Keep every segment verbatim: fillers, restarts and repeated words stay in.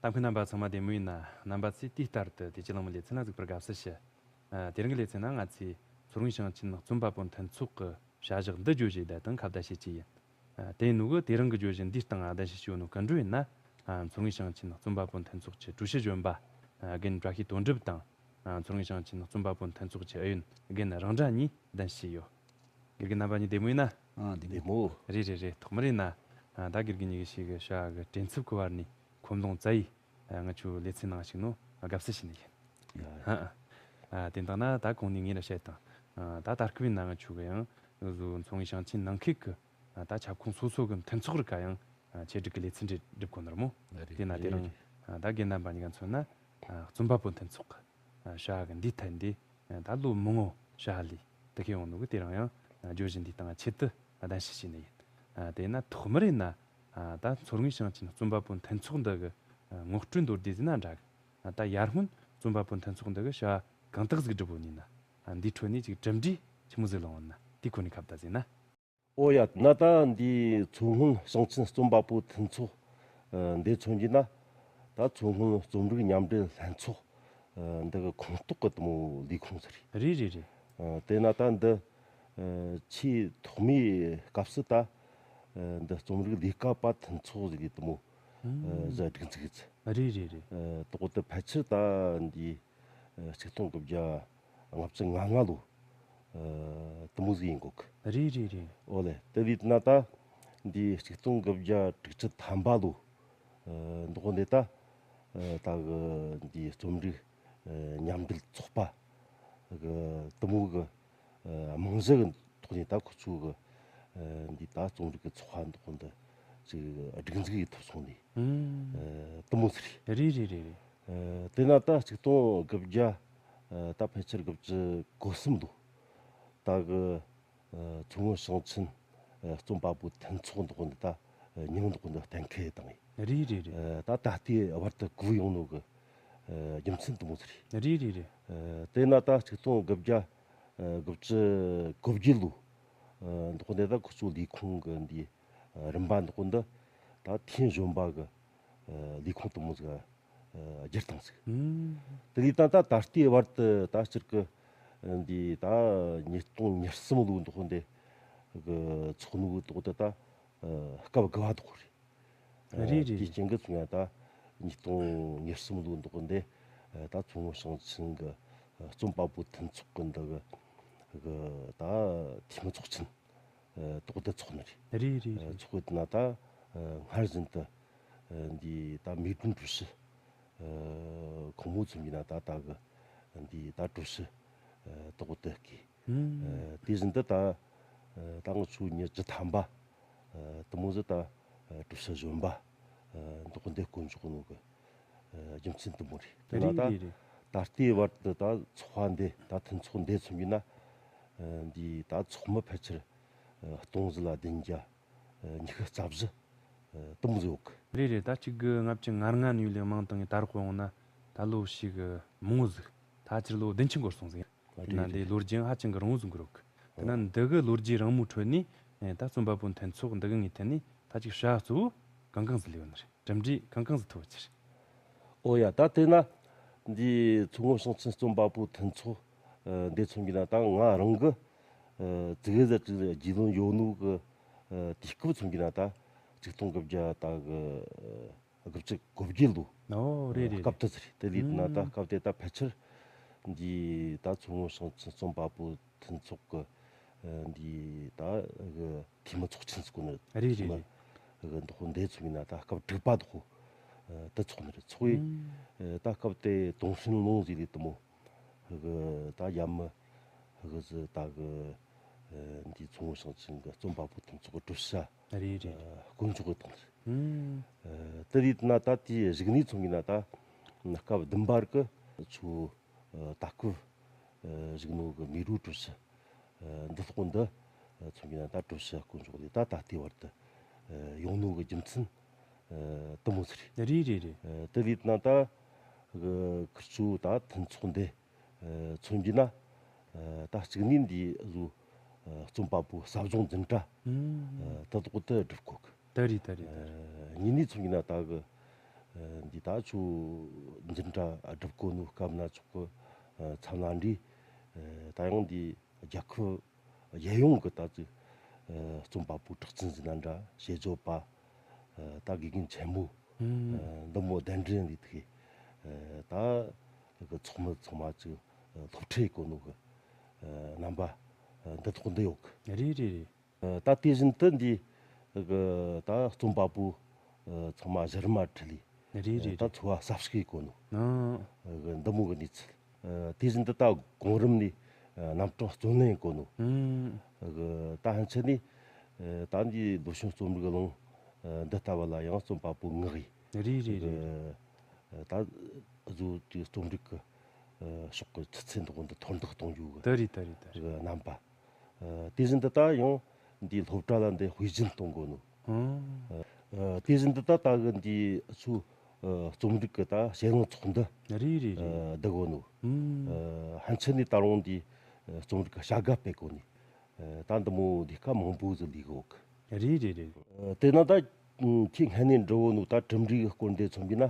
ལྟ་མཁན་རྣམ་པ་ཚང་མ་བདེ་མོ་ཡིན་ན། རྣམ་པ་ཚོས་དུས་ལྟར་དུ་དེ་ཅི་གླེང་མོལ་ལེ་ཚན་ལ་གཟིགས་པར་དགའ་བསུ་ཞུ། ཨ། དེ་རིང་གི་ལེ་ཚན་ནང་ང་ཚོས་མཚོ་སྔོན་ཞིང་ཆེན་རྩོམ་པ་པོ་མཐུན་ཚོགས་ཀྱི་བྱ་གཞག་འདི་བརྗོད་བྱེད་བརྡ་དང་ཁ་བརྡ་བྱེད་ཀྱི་ཡིན། ཨ། དེ་ཡིན་ནོ་གི་དེ་རིང་གི་བརྗོད་གཞི་འདིའི་སྟེང་བརྡ་ཞུ་བྱས་ཡོད་ནོ་སྐུ་མགྲོན་ཡིན་ན། ཨ། མཚོ་སྔོན་ཞིང་ཆེན་རྩོམ་པ་པོ་མཐུན་ཚོགས་ཀྱི་ཀྲུའུ་ཞི་གཞོན་པ། ཨ། རྒན་བཀྲ་ཤིས་དོན་གྲུབ་དང་། ཨ། མཚོ་སྔོན་ཞིང་ཆེན་རྩོམ་པ་པོ་མཐུན་ཚོགས་ཀྱི་ཨུ་ཡོན་རྒན་རང་འདྲ་གཉིས་བརྡ་ཞུ་བྱས་ཡོད། དགེ་རྒན་རྣམ་པ་གཉིས་བདེ་མོ་ཡིན་ན། ཨ། བདེ་མོ། རེད་རེད་རེད། ཐོག་མར་ཡིན་ན། ཨ། ད་དགེ་རྒན་གཉིས་ཀྱིས་ཞིག་གི་བྱ་གི་བྲེལ་འཚུབ་ཀྱི་བར་ནས་ཁོམ་ལོང་བཙལ་ཡིས། ཨ། ང་ཆོའི་ལེ་ཚན་ནང་ཞུགས་ནོ་དགའ་བསུ་ཞུ་ནི་ཡིན། ཡ། ཨ། ཨ། དེ་འདྲ་ན་ད་གོང་ནས་ངས་ར་བཤད་དང་། ཨ། ད་ད་སྐབས་ཡིན་ན་ང་ཆོ་གི་ཡང་འུ་ཟོ་མཚོ་སྔོན་ཞིང་ཆེན་ནང་ཁུལ་གྱི། ཨ། ད་ཁྱབ་ཁོངས་སོ་སོ་གི་མཐུན་ཚོགས་རིགས་ཀ་ཡང་། ཨ། ཆེད་སྒྲིག་གི་ལེ་ཚན་འདི་སྒྲུབ་གོ་ནི་རེད་མོ། རེད། དེ་ན་དེ་རིང་། རེད། ཨ། ད་རྒན་རྣམ་པ་གཉིས་ཀ་མཚོན་ན། ཨ། རྩོམ་པ་པོ་མཐུན་ཚོགས་ཀྱི། ཨ། བྱ་གི་འདིའི་ཐད་འདི། ཨ། ད་ལོ་མང་པོ་བྱ་ལས་དེ་གི་ཡོང་ནོ་གི་དེ་རིང་ཡང་། ཨ། བརྗོད་གཞི་འདིའི་སྟེང་ཆེད་དུ་བརྡ་ཞུ་བྱས་ནི་ཡིན། ཨ། དེ་ན་ཐོག་མར་ཡིན་ན། ཨ། ད་མཚོ་སྔོན་ཞིང་ཆེན་རྩོམ་པ་པོ་མཐུན་ཚོགས་འདི་གི། ཨ། ངོ་སྤྲོད་མདོར་བསྡུས་ཟིག་ན་འདྲ་གི། ཨ། ད་ཡར་སྔོན་རྩོམ་པ་པོ་མཐུན་ཚོགས་འདི་གི་བྱ་གང་དག་ཟིག་བསྒྲུབས་ཡོད་ནི་ན། ཨ། འདིའི་ཁྲོད་ནས་ཅིག་གྲུབ་འབྲས་ཆི་མོ་ཟིག་བླངས་ཡོད་ན་དེའི་སྐོར་ནས་ཁ་བརྡ་ཟིག་ན། ཨོ་ཡ། ན་ད་འདི་མཚོ་སྔོན་ཞིང་ཆེན་རྩོམ་པ་པོ་མཐུན་ཚོགས། ཨ། འདི་མཚོན་གྱི་ན། ད་མཚོ་སྔོན་རྩོམ་རིག་མཉམ་འབྲེལ་ལྷན་ཚོགས། ཨ། འདི་གི་ཁོངས་གཏོགས་གི་དེ་མོ་ལས་ཁུངས་ཟིག་རེད། རེད་རེད་རེད། ཨ། དེ་ན་ད་འདི། ཨ། ཆེས་ཐོག་མའི་སྐབས་སུ་ད། ཨ། འདི་རྩོམ་རིག་ལས་ཀ་པ་མཐུན་ཚོགས་ཟིག་གི་དེ་མོ། ཨ། ཨ། ཟིག་སྒྲིག་འཛུགས་ཡིན་ཟིག་རེད་རེད་རེད། ཨ། དོག་ཏུ་ཕལ་ཆེར་ད་འདི། ཨ། ཆིག་སྟོང་དགུ་བརྒྱ་ལྔ་བཅུ་ང་ལྔ་ལོ། ཨ། དེ་མོ་ཟིག་ཡིན་དགོས་གི། རེད་རེད་རེད། ཨོ་ལེ། དེ་ལས་ན་ད་འདི་ཆིག་སྟོང་དགུ་བརྒྱ་དྲུག་ཅུ་ཐམ་པ་ལོ། ཨ། འདི་གོ་འདི་ད། ཨ། ད་གི་འདི་རྩོམ་རིག་ཨ། མཉམ་འབྲེལ་ཚོགས་པ་གི་དེ་མོ་གི། ཨ། རྨང་གཞི་གི་ཐོག་ནས་ད་ཁོ་ཚོ་གི། ཨ། འདི་ད་རྩོམ་རིག་གི་ཚོགས་པ་འདི་གོ་འདི་ཅིག་སྒྲིག་འཛུགས་ཡེད་ཐུབ་སོང་ནི། ཨ། དེ་མོ་ཟིག་རེད། རེད་རེད་རེད་རེད། ཨ། དེ་ན་ད་ཆིག་སྟོང་དགུ་བརྒྱ། ཨ། ད་ཕལ་ཆེར་དགུ་བཅུ་གོ་གསུམ་ལོ། ད་གི། ཨ། མཚོ་སྔོན་ཞིང་ཆེན། ཨ། རྩོམ་པ་པོ་མཐུན་ཚོགས་འདི་གོ་འདི་ད། ཨ། མྱིང་འདི་གོ་འདི་གཏན་འཁེལ་བཏང་ཡིན། རེད་རེད་རེད། ཨ། ད་ད་ལྟའི་བར་དུ་བཀོད་ཡོང་ནོ་གི། ཨ། རྒྱུ་མཚན་དེ་མོ་ཟིག་རེད། རེད་རེད་རེད། ཨ། དེ་ན་ད་ཆིག་སྟོང་དགུ་བརྒྱ། ཨ། དགུ་བཅུ་གོ་བརྒྱད་ལོ། ཨ། འདི་གོ་འདི་ད་ཁོ་ཚོ་ལས་ཁུངས་གི་འདི། ཨ། རིམ་པ་འདི་གོ་འདི་ད་ཐེངས་གཞོན་པ་གི། ཨ། ལས་ཁུངས་དེ་མོ་ཟིག་ཨ། བསྒྱུར་བཏང་ཟིག་ཨུམ། དེ་ལས་ད་ད་ད་ལྟའི་བར་དུ་ད་སྤྱིར་གི། ཨ། འདི་ད་ཉིས་སྟོང་ཉེར་གསུམ་ལོ་འདི་གོ་འདི་གི་ཚོགས་ནོ་འདི་གོ་འདི་ད། ཨ། སྐབས་དགུ་བ་འདི་གོ་རེད། ཨ། རེད་རེད་དེའི་རེད། རྐྱེན་གྱིས་མཚོན་ན་ད་ཉིས་སྟོང་ཉེར་གསུམ་ལོ་འདི་གོ་འདི། ཨ། ད་མཚོ་སྔོན་ཞིང་ཆེན་གི། ཨ། རྩོམ་པ་པོ་མཐུན་ཚོགས་གི་འདི་གི་གི་ད་འཐུས་མི་ཚོགས་ཆེན། ཨ། དོག་སྡེ་ཚོགས་ནི་རེད། རེད་རེད། ཨ། རེད། ཚོགས་ཡོད་ན་ད། ཨ། སྔར་བཞིན་དུ། ཨ། འདི་ད་མེ་སྒྲོན་ཀྲུའུ་ཞི། ཨ། ཁོང་མོ་ཚོ་ཡིན་ན་ད་ད་གི་འདི་ད་ཀྲུའུ་ཞི། ཨ། དོག་སྡེ་གི། ཨུམ། ཨ། དེ་བཞིན་དུ་ད། ཨ། ད་ང་ཚོ་ཉི་བཅུ་ཐམ་པ། ཨ། དེ་མོ་ཟིག་ད། ཨ། ཀྲུའུ་ཞི་གཞོན་པ། ཨ། དོག་སྡེ་དཀོན་མཆོག་ནོ་གི། ཨ། རྒྱུ་མཚན་དེ་མོ་རེད། དེ་ན་རེད་ད། རེད་རེད། ད་ལྟའི་བར་དུ་ད་ཚོགས་པ་འདི་ད་མཐུན་ཚོགས་འདི་མཚོན་གྱི་ན། ཨ། འདི་ད་ཚོགས་མི་ཕལ་ཆེར། ཨ། སྟོང་ཟིག་ལ་བདུན་བརྒྱ། ཨ། ཉི་ཤུ་རྩ་བཞི། ཨ། དེ་མོ་ཟིག་ཡོད་གི། རེད་རེད། ད་གཅིག་དགུ་ལྔ་བཅུ་ང་ལྔ་ནས་ལས་མང་བཏང་ངས་ད་རག་གོ་ཡོང་ན་ད་ལོ་ཞིག་གི་མང་བོ་ཟིག་ད་ཕལ་ཆེར་ལོ་བདུན་ཅུ་འགོར་སོང་ཟིག་ཡིན། དེ་ན་འདི་ལོ་རྒྱུས་ཧ་ཅང་གི་རིང་བོ་ཟིག་འགོར་ཡོད་གི། དེ་ན་འདི་གི་ལོ་རྒྱུས་རིང་མོའི་ཁྲོད་ནས། ཨ། ད་རྩོམ་པ་པོ་མཐུན་ཚོགས་འདི་གི་ངོས་ཐད་ནས་ད་ཅིག་བྱ་གཙོ་བོ་གང་གང་ཟིག་ལས་ཡོད་ནི་རེད། གྲུབ་འབྲས་གང་གང་ཟིག་ཐོབ་ཡོད་ཀྱི་རེད། ཨོ་ཡ། ད་དེ་ན་འདི་མཚོ་སྔོན་ཞིང་ཆེན་རྩོམ་པ་པོ་མཐུན་ཚོགས། ཨ། འདི་མཚོན་གྱི་ན་ད་ང་རང་གི། ཨ། ཙིག་གེ་ཟིག་ཅིག་རྒྱུས་ལོན་ཡོད་ནོ་གི། ཨ། དུས་སྐབས་མཚོན་གྱི་ན་ད་ཆིག་སྟོང་དགུ་བརྒྱ་ད་གི། ཨ། དགུ་བཅུ་གོ་བརྒྱད་ལོ། ཨོ། རེད་རེད། སྐབས་དེ་ཟིག་རེད། དེ་ལས་ན་ད། ཨུམ། སྐབས་དེ་ད་ཕལ་ཆེར་འདི་ད་མཚོ་སྔོན་ཞིང་ཆེན་རྩོམ་པ་པོ་མཐུན་ཚོགས་ཀྱི། ཨ། འདི་ད་གི་འཐུས་མི་ཚོགས་ཆེན་ཟེར་གོ་ནི། རེད་རེད། འཐུས་མི་རེད། གི་འདི་ཁོ་འདི་ཚོ་ཡིན་ན་ད་སྐབས་དྲུག་པ་འདི་ཁོ། ཨ། དེ་ཚོགས་ནི་རེད། ཚོགས་ཡིན། ཨུམ། ཨ། ད་སྐབས་དེ་ཏུང་ཧྲེང་ལུང་ཟེར་ལི་དེ་མོ་གི་ད་ཡ་མི་གི་ཟི་ད་གི། ཨ། འདི་མཚོ་སྔོན་ཞིང་ཆེན་གི་རྩོམ་པ་པོ་མཐུན་ཚོགས་ཀྱི་ཀྲུའུ་ཞི། རེད་རེད། ཨ། དཀོན་མཆོག་གི་དང་། ཨུམ། ཨ། དེ་རེད་ན་ད་དེའི་རིག་གནས་མཚོན་གྱི་ན་ད་སྐབས་བདུན་པར་གི་ཚོ། ཨ། ད་སྐབས། ཨ། རིག་གནས་གི་མེ་རུ་ཀྲུའུ་ཞི། ཨ། འདི་ལྷག་འདི། ཨ། མཚོན་གྱི་ན་ད་ཀྲུའུ་ཞི་དཀོན་མཆོག་ལས་ད་ད་ལྟའི་བར་དུ། ཨ། ཡོང་ནོ་གི་རྒྱུ་མཚན། ཨ། དེ་མོ་ཟིག་རེད། རེད་རེད་རེད། ཨ། དེ་རེད་ན་ད་གི་ཁིར་ཆོ་ད་མཐུན་ཚོགས་འདི། ཨ། མཚོན་གྱི་ན། ཨ། ད་གཅིག་ནས་འདི་བཟོ། ཨ། རྩོམ་པ་པོ་ཟབ་སྦྱོང་འཛིན་གྲྭ། ཨུམ། ཨ། ད་དོག་ཏུ་སྒྲུབ་གོ་གི། ད་རེད་ད་རེད་ད་རེད། ཨ། གཉིས་ནས་མཚོན་གྱི་ན་ད་གི། འདི་ད་ཆུ་འཛིན་གྲྭ་སྒྲུབ་གོ་ནོ་སྐབས་ན་ཆོག་གི་མཚམས་ལ་འདི་ད་ཡང་འདི་རྒྱལ་ཁབ་རྒྱལ་ཡོངས་ཀྱི་ད་ཅིག་རྩོམ་པ་པོ་གྲགས་ཅན་ཟིན་ན་འདྲ་བྱེད་སྤྱོད་པ་ད་དགེ་རྒན་ཆེན་མོ་འདི་མོ་གདན་འདྲེན་ལས་ཐུག་ད་གི་ཚོགས་མི་ཚང་མ་ཅིག་སློབ་ཁྲིད་གོ་ནོ་གི་རྣམ་པ་འདི་ཐོག་འདི་ཡོད་གི། རེད་རེད་རེད། ད་དེ་བཞིན་དུ་འདི་གི་ད་རྩོམ་པ་པོ་ཚང་མ་གཞི་རིམ་མ་ཁྲིད་ལས་རེད་རེད་ད་རེད། འཚོ་བ་གསར་ཤུགས་གོ་ནོ་ཨང་འདི་མོ་གི་གནས་ཚུལ། དེ་བཞིན་དུ་ད་གོང་རིམ་ནས་རྣམ་གྲངས་བརྩོན་ལེན་གོ་ནོ་ཨང་ད་ཕན་ཆད་ནས་ད་འདི་ལོ་གཞོན་རྩོམ་རིག་གླིང་འདི་ལྟ་བུ་ལ་ཡང་རྩོམ་པ་པོ་ངག་ཡིན། རེད་རེད་རེད། ད་བཟོ་དེ་རྩོམ་རིག་གི་ཕྱོགས་ཀྱི་ཆུ་ཚད་འདི་འདི་མཐོར་འདེགས་གཏོང་རྒྱུ་གི་ད་རེད་ད་རེད་ད་རེད། རྣམ་པ། དེ་བཞིན་དུ་ད་ཡང་འདི་སློབ་གྲྭ་ལ་འདི་དཔེ་སྦྱོང་གཏོང་དགོས་ནོ། ཨང་། དེ་བཞིན་དུ་ད་ད་གི་འདི་ཚུ་རྩོམ་རིག་གི་ད་ཞལ་ལུང་ཚོགས་འདུ་རེད་རེད་རེད། བསྡུ་དགོས་ནོ། ཨང་། ཕན་ཆད་ནས་ད་རུང་འདི་རྩོམ་རིག་གི་བྱ་དགའ་སྤེལ་དགོས་ནི། ད་འདི་མོ་འདི་ཁ་མང་པོ་ཟིག་ལས་གོ་གི། རེད་རེད་རེད། དེ་ན་ད་ཁྱེད་སྔ་ནས་འདྲི་བོ་ནོ་ད་གྲུབ་འབྲས་གི་སྐོར་འདི་མཚོན་གྱི་ན།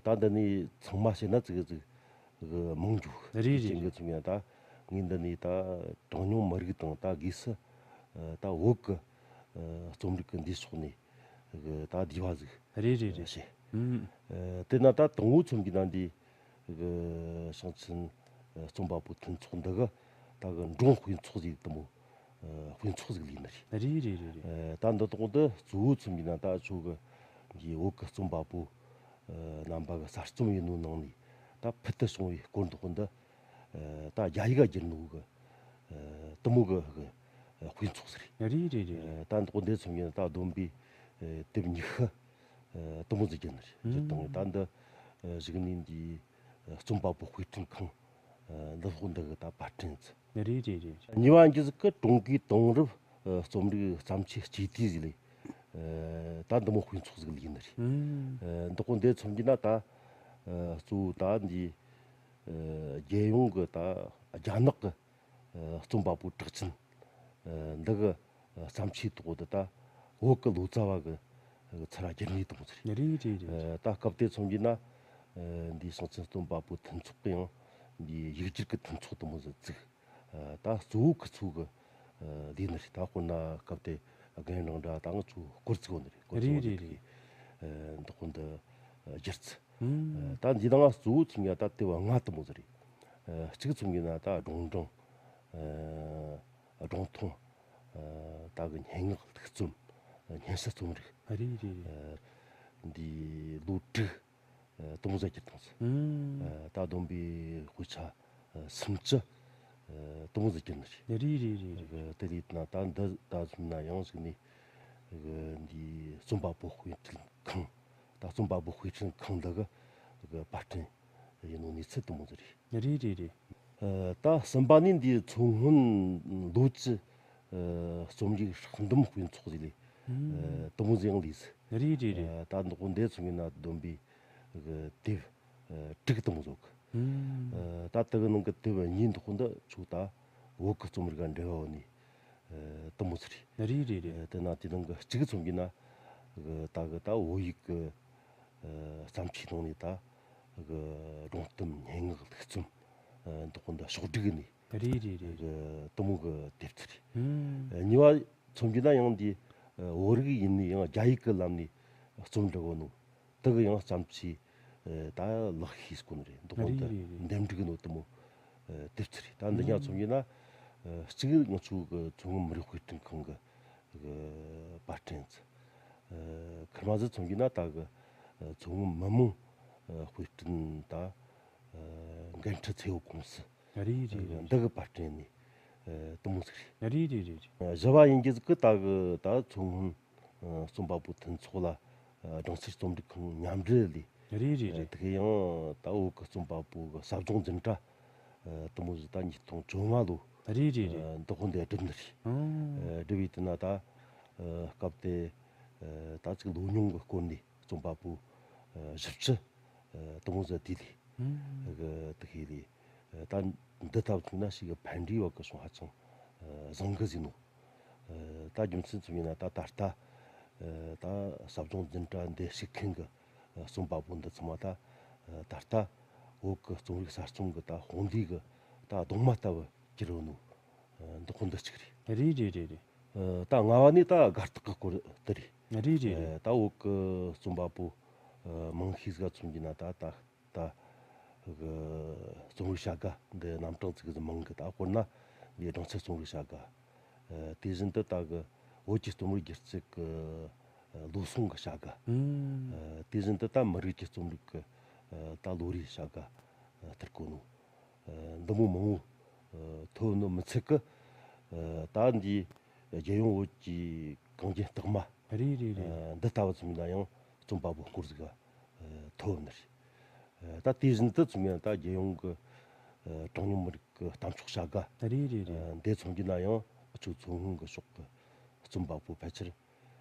ད་འདི་ནས་ཚང་མ་བཤད་ན་ཙིག་ཙིག་མང་རྒྱུ་རེད་རེད་རྐྱེན་གྱིས་མཚོན་ཡང་ད་ངས་འདི་ནས་ད་གྲངས་ཉུང་མི་རིགས་དང་ད་སྒོས་སུ་ད་བོད་ཀྱི་རྩོམ་རིག་གི་འདི་ཕྱོགས་ནས་ད་བསྡུས་པ་ཟིག་རེད་རེད་རེད། བཤད། དེ་ན་ད་དང་བོ་མཚོན་གྱི་ན་འདི་ཞིང་ཆེན་རྩོམ་པ་པོ་མཐུན་ཚོགས་འདི་གི་ད་གི་འབྲོང་དཔེ་ཚོགས་ཟིག་དུ་མོ་དཔེ་ཚོགས་ཟིག་ལས་ནི་རེད། རེད་རེད་རེད་རེད། ད་འདི་དག་འདི་གཙོ་བོ་མཚོན་གྱི་ན་ད་ཆོ་གི་འདི་བོད་ཀྱི་རྩོམ་པ་པོ་རྣམ་པ་གི་གསར་རྩོམ་ཡིན་ནོ་ནང་ནས་ད་ཕུལ་དུ་བྱུང་བའི་སྐོར་འདི་དག་འདི་ད་རྒྱ་ཡིག་ག་བསྒྱུར་ནོ་གི་དུ་མོ་གི་དཔེ་ཚོགས་ཟིག་རེད། རེད་རེད་རེད། ད་འདི་དག་འདི་མཚོན་གྱི་ན་ད་བསྡོམས་པས་དེབ་ཉི་ཤུ་དུ་མོ་ཟིག་བསྒྱུར་ནི་རེད། བསྒྱུར་བཏང་ད་འདི་གཞུག་ནས་འདི་རྩོམ་པ་པོ་དཔེ་སྐྲུན་ཁང་འདི་ལྷག་འདི་གི་ད་པར་སྐྲུན་ཟིག་རེད་རེད་རེད། གཉིས་པ་འདི་ཟིག་གི་ཀྲུང་གོའི་དེང་རབས་རྩོམ་རིག་བརྩམས་ཆོས་སྤྱི་དེབ་ཟིག་ལས་ད་འདི་མོ་དཔེ་ཚོགས་ཟིག་ལས་ནི་རེད། འདི་གོ་འདི་མཚོན་གྱི་ན་ད་གཙོ་བོ་ད་འདི་རྒྱལ་ཡོངས་གི་ད་རྒྱ་ནག་གི་རྩོམ་པ་པོ་གྲགས་ཅན་འདི་གི་བརྩམས་ཆོས་ཐོག་ཏུ་ད་བོད་ཀྱི་ལོ་ཙཱ་བ་གི་ཚུར་བསྒྱུར་ནས་གཏོང་ཟེར། རེད་རེད་རེད། ད་སྐབས་དེ་མཚོན་གྱི་ན་འདི་ཞིང་ཆེན་རྩོམ་པ་པོ་མཐུན་ཚོགས་ཀྱི་ཡང་འདི་ཡིག་སྒྱུར་གྱི་མཐུན་ཚོགས་དུ་མོ་ཟིག་བཙུགས། ད་གཙོ་བོ་ཁུ་ཚོ་གི་ལས་ནི་རེད། ད་དཔེར་ན་སྐབས་དེ་རྒན་རང་འདྲ་ད་ང་ཚོ་སྐོར་བཙུགས་ནི་རེད། སྐོར་བཙུགས་རེད་ནི་རེད་རེད། འདི་ཁོ་འདི་བསྒྱུར་ཚུལ། ད་འདི་ནང་གཙོ་བོ་མཚོན་ཡ་ད་དེ་བ་ལྔ་དུ་མོ་ཟིག་རེད། གཅིག་མཚོན་གྱི་ན་ད་སྒྲུང་འབྲིང་། སྒྲུང་ཐུང་། ད་གི་སྙན་ངག་ལྷུག་རྩོམ། སྙན་ཞུ་རྩོམ་རིག་རེད་རེད་རེད། འདི་ལོ་དྲུག་དུ་མོ་ཟིག་བསྒྱུར་བཏང་ཟིག་ད་བསྡོམས་པས་དཔེ་ཆ་སུམ་ཅུ་དུ་མོ་ཟིག་བསྒྱུར་ནི་རེད། རེད་རེད་རེད། དེ་ལས་ན་ད་འདི་ད་སོང་ན་ཡང་ཟིག་ནས་འདི་རྩོམ་པ་པོ་དཔེ་སྐྲུན་ཁང་། ད་རྩོམ་པ་པོ་དཔེ་སྐྲུན་ཁང་འདི་གི་པར་སྐྲུན་ཡིན་ནོ་གནས་ཚུལ་དུ་མོ་ཟིག་རེད། རེད་རེད་རེད། ད་གསུམ་པ་ནི་འདི་མཚོ་སྔོན་ལོ་བཅུ་རྩོམ་རིག་ཧྲག་འདམ་དཔེ་ཚོགས་ཟིག་ལས་དུ་མོ་ཟིག་ཡང་ལས་ཟིག་རེད་རེད་རེད། ད་འདི་གོ་འདི་མཚོན་གྱི་ན་བསྡོམས་པས་དེབ་དྲུག་དུ་མོ་ཟིག་ཡོད་གི། ད་དེ་གི་ནང་གི་དེབ་གཉིས་འདི་གོ་འདི་ཆོ་ད་བོད་ཀྱི་རྩོམ་རིག་ག་འབྲེལ་བ་ཡོད་ནི་དུ་མོ་ཟིག་རེད། རེད་རེད་རེད། དེ་ན་དེ་ནང་གི་གཅིག་མཚོན་གྱི་ན་ད་གི་ད་བོད་ཡིག་གི་བརྩམས་ཆོས་ནང་ནས་ད་གི་སྒྲུང་གཏམ་སྙན་ངག་ལྷུག་རྩོམ་འདི་གོ་འདི་ཕྱོགས་བསྒྲིགས་ནས་རེད་རེད་རེད། གི་དུ་མོ་གི་དེབ་ཚིག་རེད། གཉིས་པ་མཚོན་གྱི་ན་ཡང་འདི་བོད་རིགས་ཡིན་ནི་ཡང་རྒྱ་ཡིག་གི་ལམ་ནས་རྩོམ་འབྲི་གོ་ནོ་དེ་གི་ཡང་བརྩམས་ཆོས་ད་ལེགས་ཤོས་གོ་ནི་རེད། འདི་གོ་འདི་རེད་རེད་རེད། འདེམས་སྒྲུག་ནོ་དུ་མོ་དེབ་ཚིག་རེད། ད་འདི་གཉིས་མཚོན་གྱི་ན་གཅིག་ང་ཚོ་གི་མཚོ་སྔོན་མི་རིགས་དཔེ་སྐྲུན་ཁང་གི་གི་པར་སྐྲུན་ཚུལ། ཁེར་མ་ཟིག་མཚོན་གྱི་ན་ད་གི་མཚོ་སྔོན་མི་དམངས་དཔེ་སྐྲུན་ད་འགན་འཁྲི་ཚད་ཡོད་ཀུང་སི་རེད་རེད་རེད། འདི་གི་པར་སྐྲུན་ནི་དུ་མོ་ཟིག་རེད། རེད་རེད་རེད་རེད། བཞི་བ་ཡིན་གྱི་ཟིག་གི་ད་གི་ད་མཚོ་སྔོན་རྩོམ་པ་པོ་མཐུན་ཚོགས་ལ་སྦྲང་ཆར་རྩོམ་སྒྲིག་ཁང་མཉམ་འབྲེལ་ལས། རེད་རེད་རེད། དེ་གི་ཡང་ད་བོད་ཀྱི་རྩོམ་པ་པོ་གི་ཟབ་སྦྱོང་འཛིན་གྲྭ་དུ་མོ་ཟིག་ད་ཉིས་སྟོང་བཅོ་ལྔ་ལོ་རེད་རེད་རེད། འདི་གོ་འདི་བསྒྲུབས་ནི་རེད། ཨང་། བསྒྲུབས་པའི་དེ་ན་ད་སྐབས་དེ་ད་ཅིག་ལོ་ཉུང་གི་སྐོར་ནས་རྩོམ་པ་པོ་བཞི་བཅུ་དུ་མོ་ཟིག་དེ་ལས་གི་དེ་གི་ལས་ད་འདི་ལྟ་བུ་ཐུག་ན་ཞིག་གི་ཕན་འབྲས་བ་གི་བྱུང་ཧ་ཅང་བཟང་གི་ཟིན་ནོ། ད་རྒྱུ་མཚན་ཙམ་ཡིན་ན་ད་ད་ལྟ་ད་ཟབ་སྦྱོང་འཛིན་གྲྭ་འདི་ཞུགས་མཁན་གི་ རྩོམ་པ་པོ་འདི་ཚང་མ་ད་ད་ལྟ་བོད་ཀྱི་རྩོམ་རིག་གསར་རྩོམ་གྱི་ད་དཔུང་སྡེ་གི་ད་གདུང་མ་ལྟ་བུ་གྱུར་ཡོད་ནོ། འདི་ཁོ་འདི་གཅིག་རེད། རེད་རེད་རེད་རེད། ད་ལྔ་བ་ནས་ད་དགའ་རྟགས་ཀྱི་སྐོར་དེ་རེད། རེད་རེད་རེད། ད་བོད་ཀྱི་རྩོམ་པ་པོ་མང་ཤོས་ཟིག་མཚོན་རྒྱུ་ན་ད་ད་ད་གི་རྩོམ་རིག་བྱ་དགའ་འདི་རྣམ་གྲངས་ཅིག་གི་མང་གི། ད་དཔེར་ན་འདི་སྦྲང་ཆར་རྩོམ་རིག་བྱ་དགའ། ཨ་དེ་བཞིན་དུ་ད་གི་བོད་ཀྱི་རྩོམ་རིག་སྒྱུ་རྩལ་གི་ཨ་ལོ་ཟུང་གི་བྱ་དགའ། ཨུམ། ཨ་དེ་བཞིན་དུ་ད་མི་རིགས་ཀྱི་རྩོམ་རིག་གི་ཨ་ད་ལོ་རེའི་བྱ་དགའ་ཨ་ཐུར་གོ་ནོ། ཨ་འདི་མོ་མང་བོ་ཨ་ཐོབ་ནོ་མི་ཚད་གི། ཨ་ད་འདི་རྒྱལ་ཡོངས་བོད་ཀྱི་གངས་ཅན་རྟགས་མ། རེད་རེད་རེད། ཨ་འདི་ལྟ་བུ་ཚང་མ་ཡང་རྩོམ་པ་པོ་སྐོར་ཟིག་ག་ཨ་ཐོབ་ནི་རེད། ཨ་ད་དེ་བཞིན་དུ་ཚང་མ་ཡང་ད་རྒྱལ་ཡོངས་ཀྱི་ཨ་གྲངས་ཉུང་མི་རིགས་ཀྱི་གཏམ་ཕྱོགས་བྱ་དགའ། རེད་རེད་རེད། ཨ་འདི་མཚོན་རྒྱུ་ན་ཡང་ཨ་ཆོ་མཚོ་སྔོན་གྱི་ཕྱོགས་ཀྱི་རྩོམ་པ་པོ་ཕལ་ཆེར་ཨ་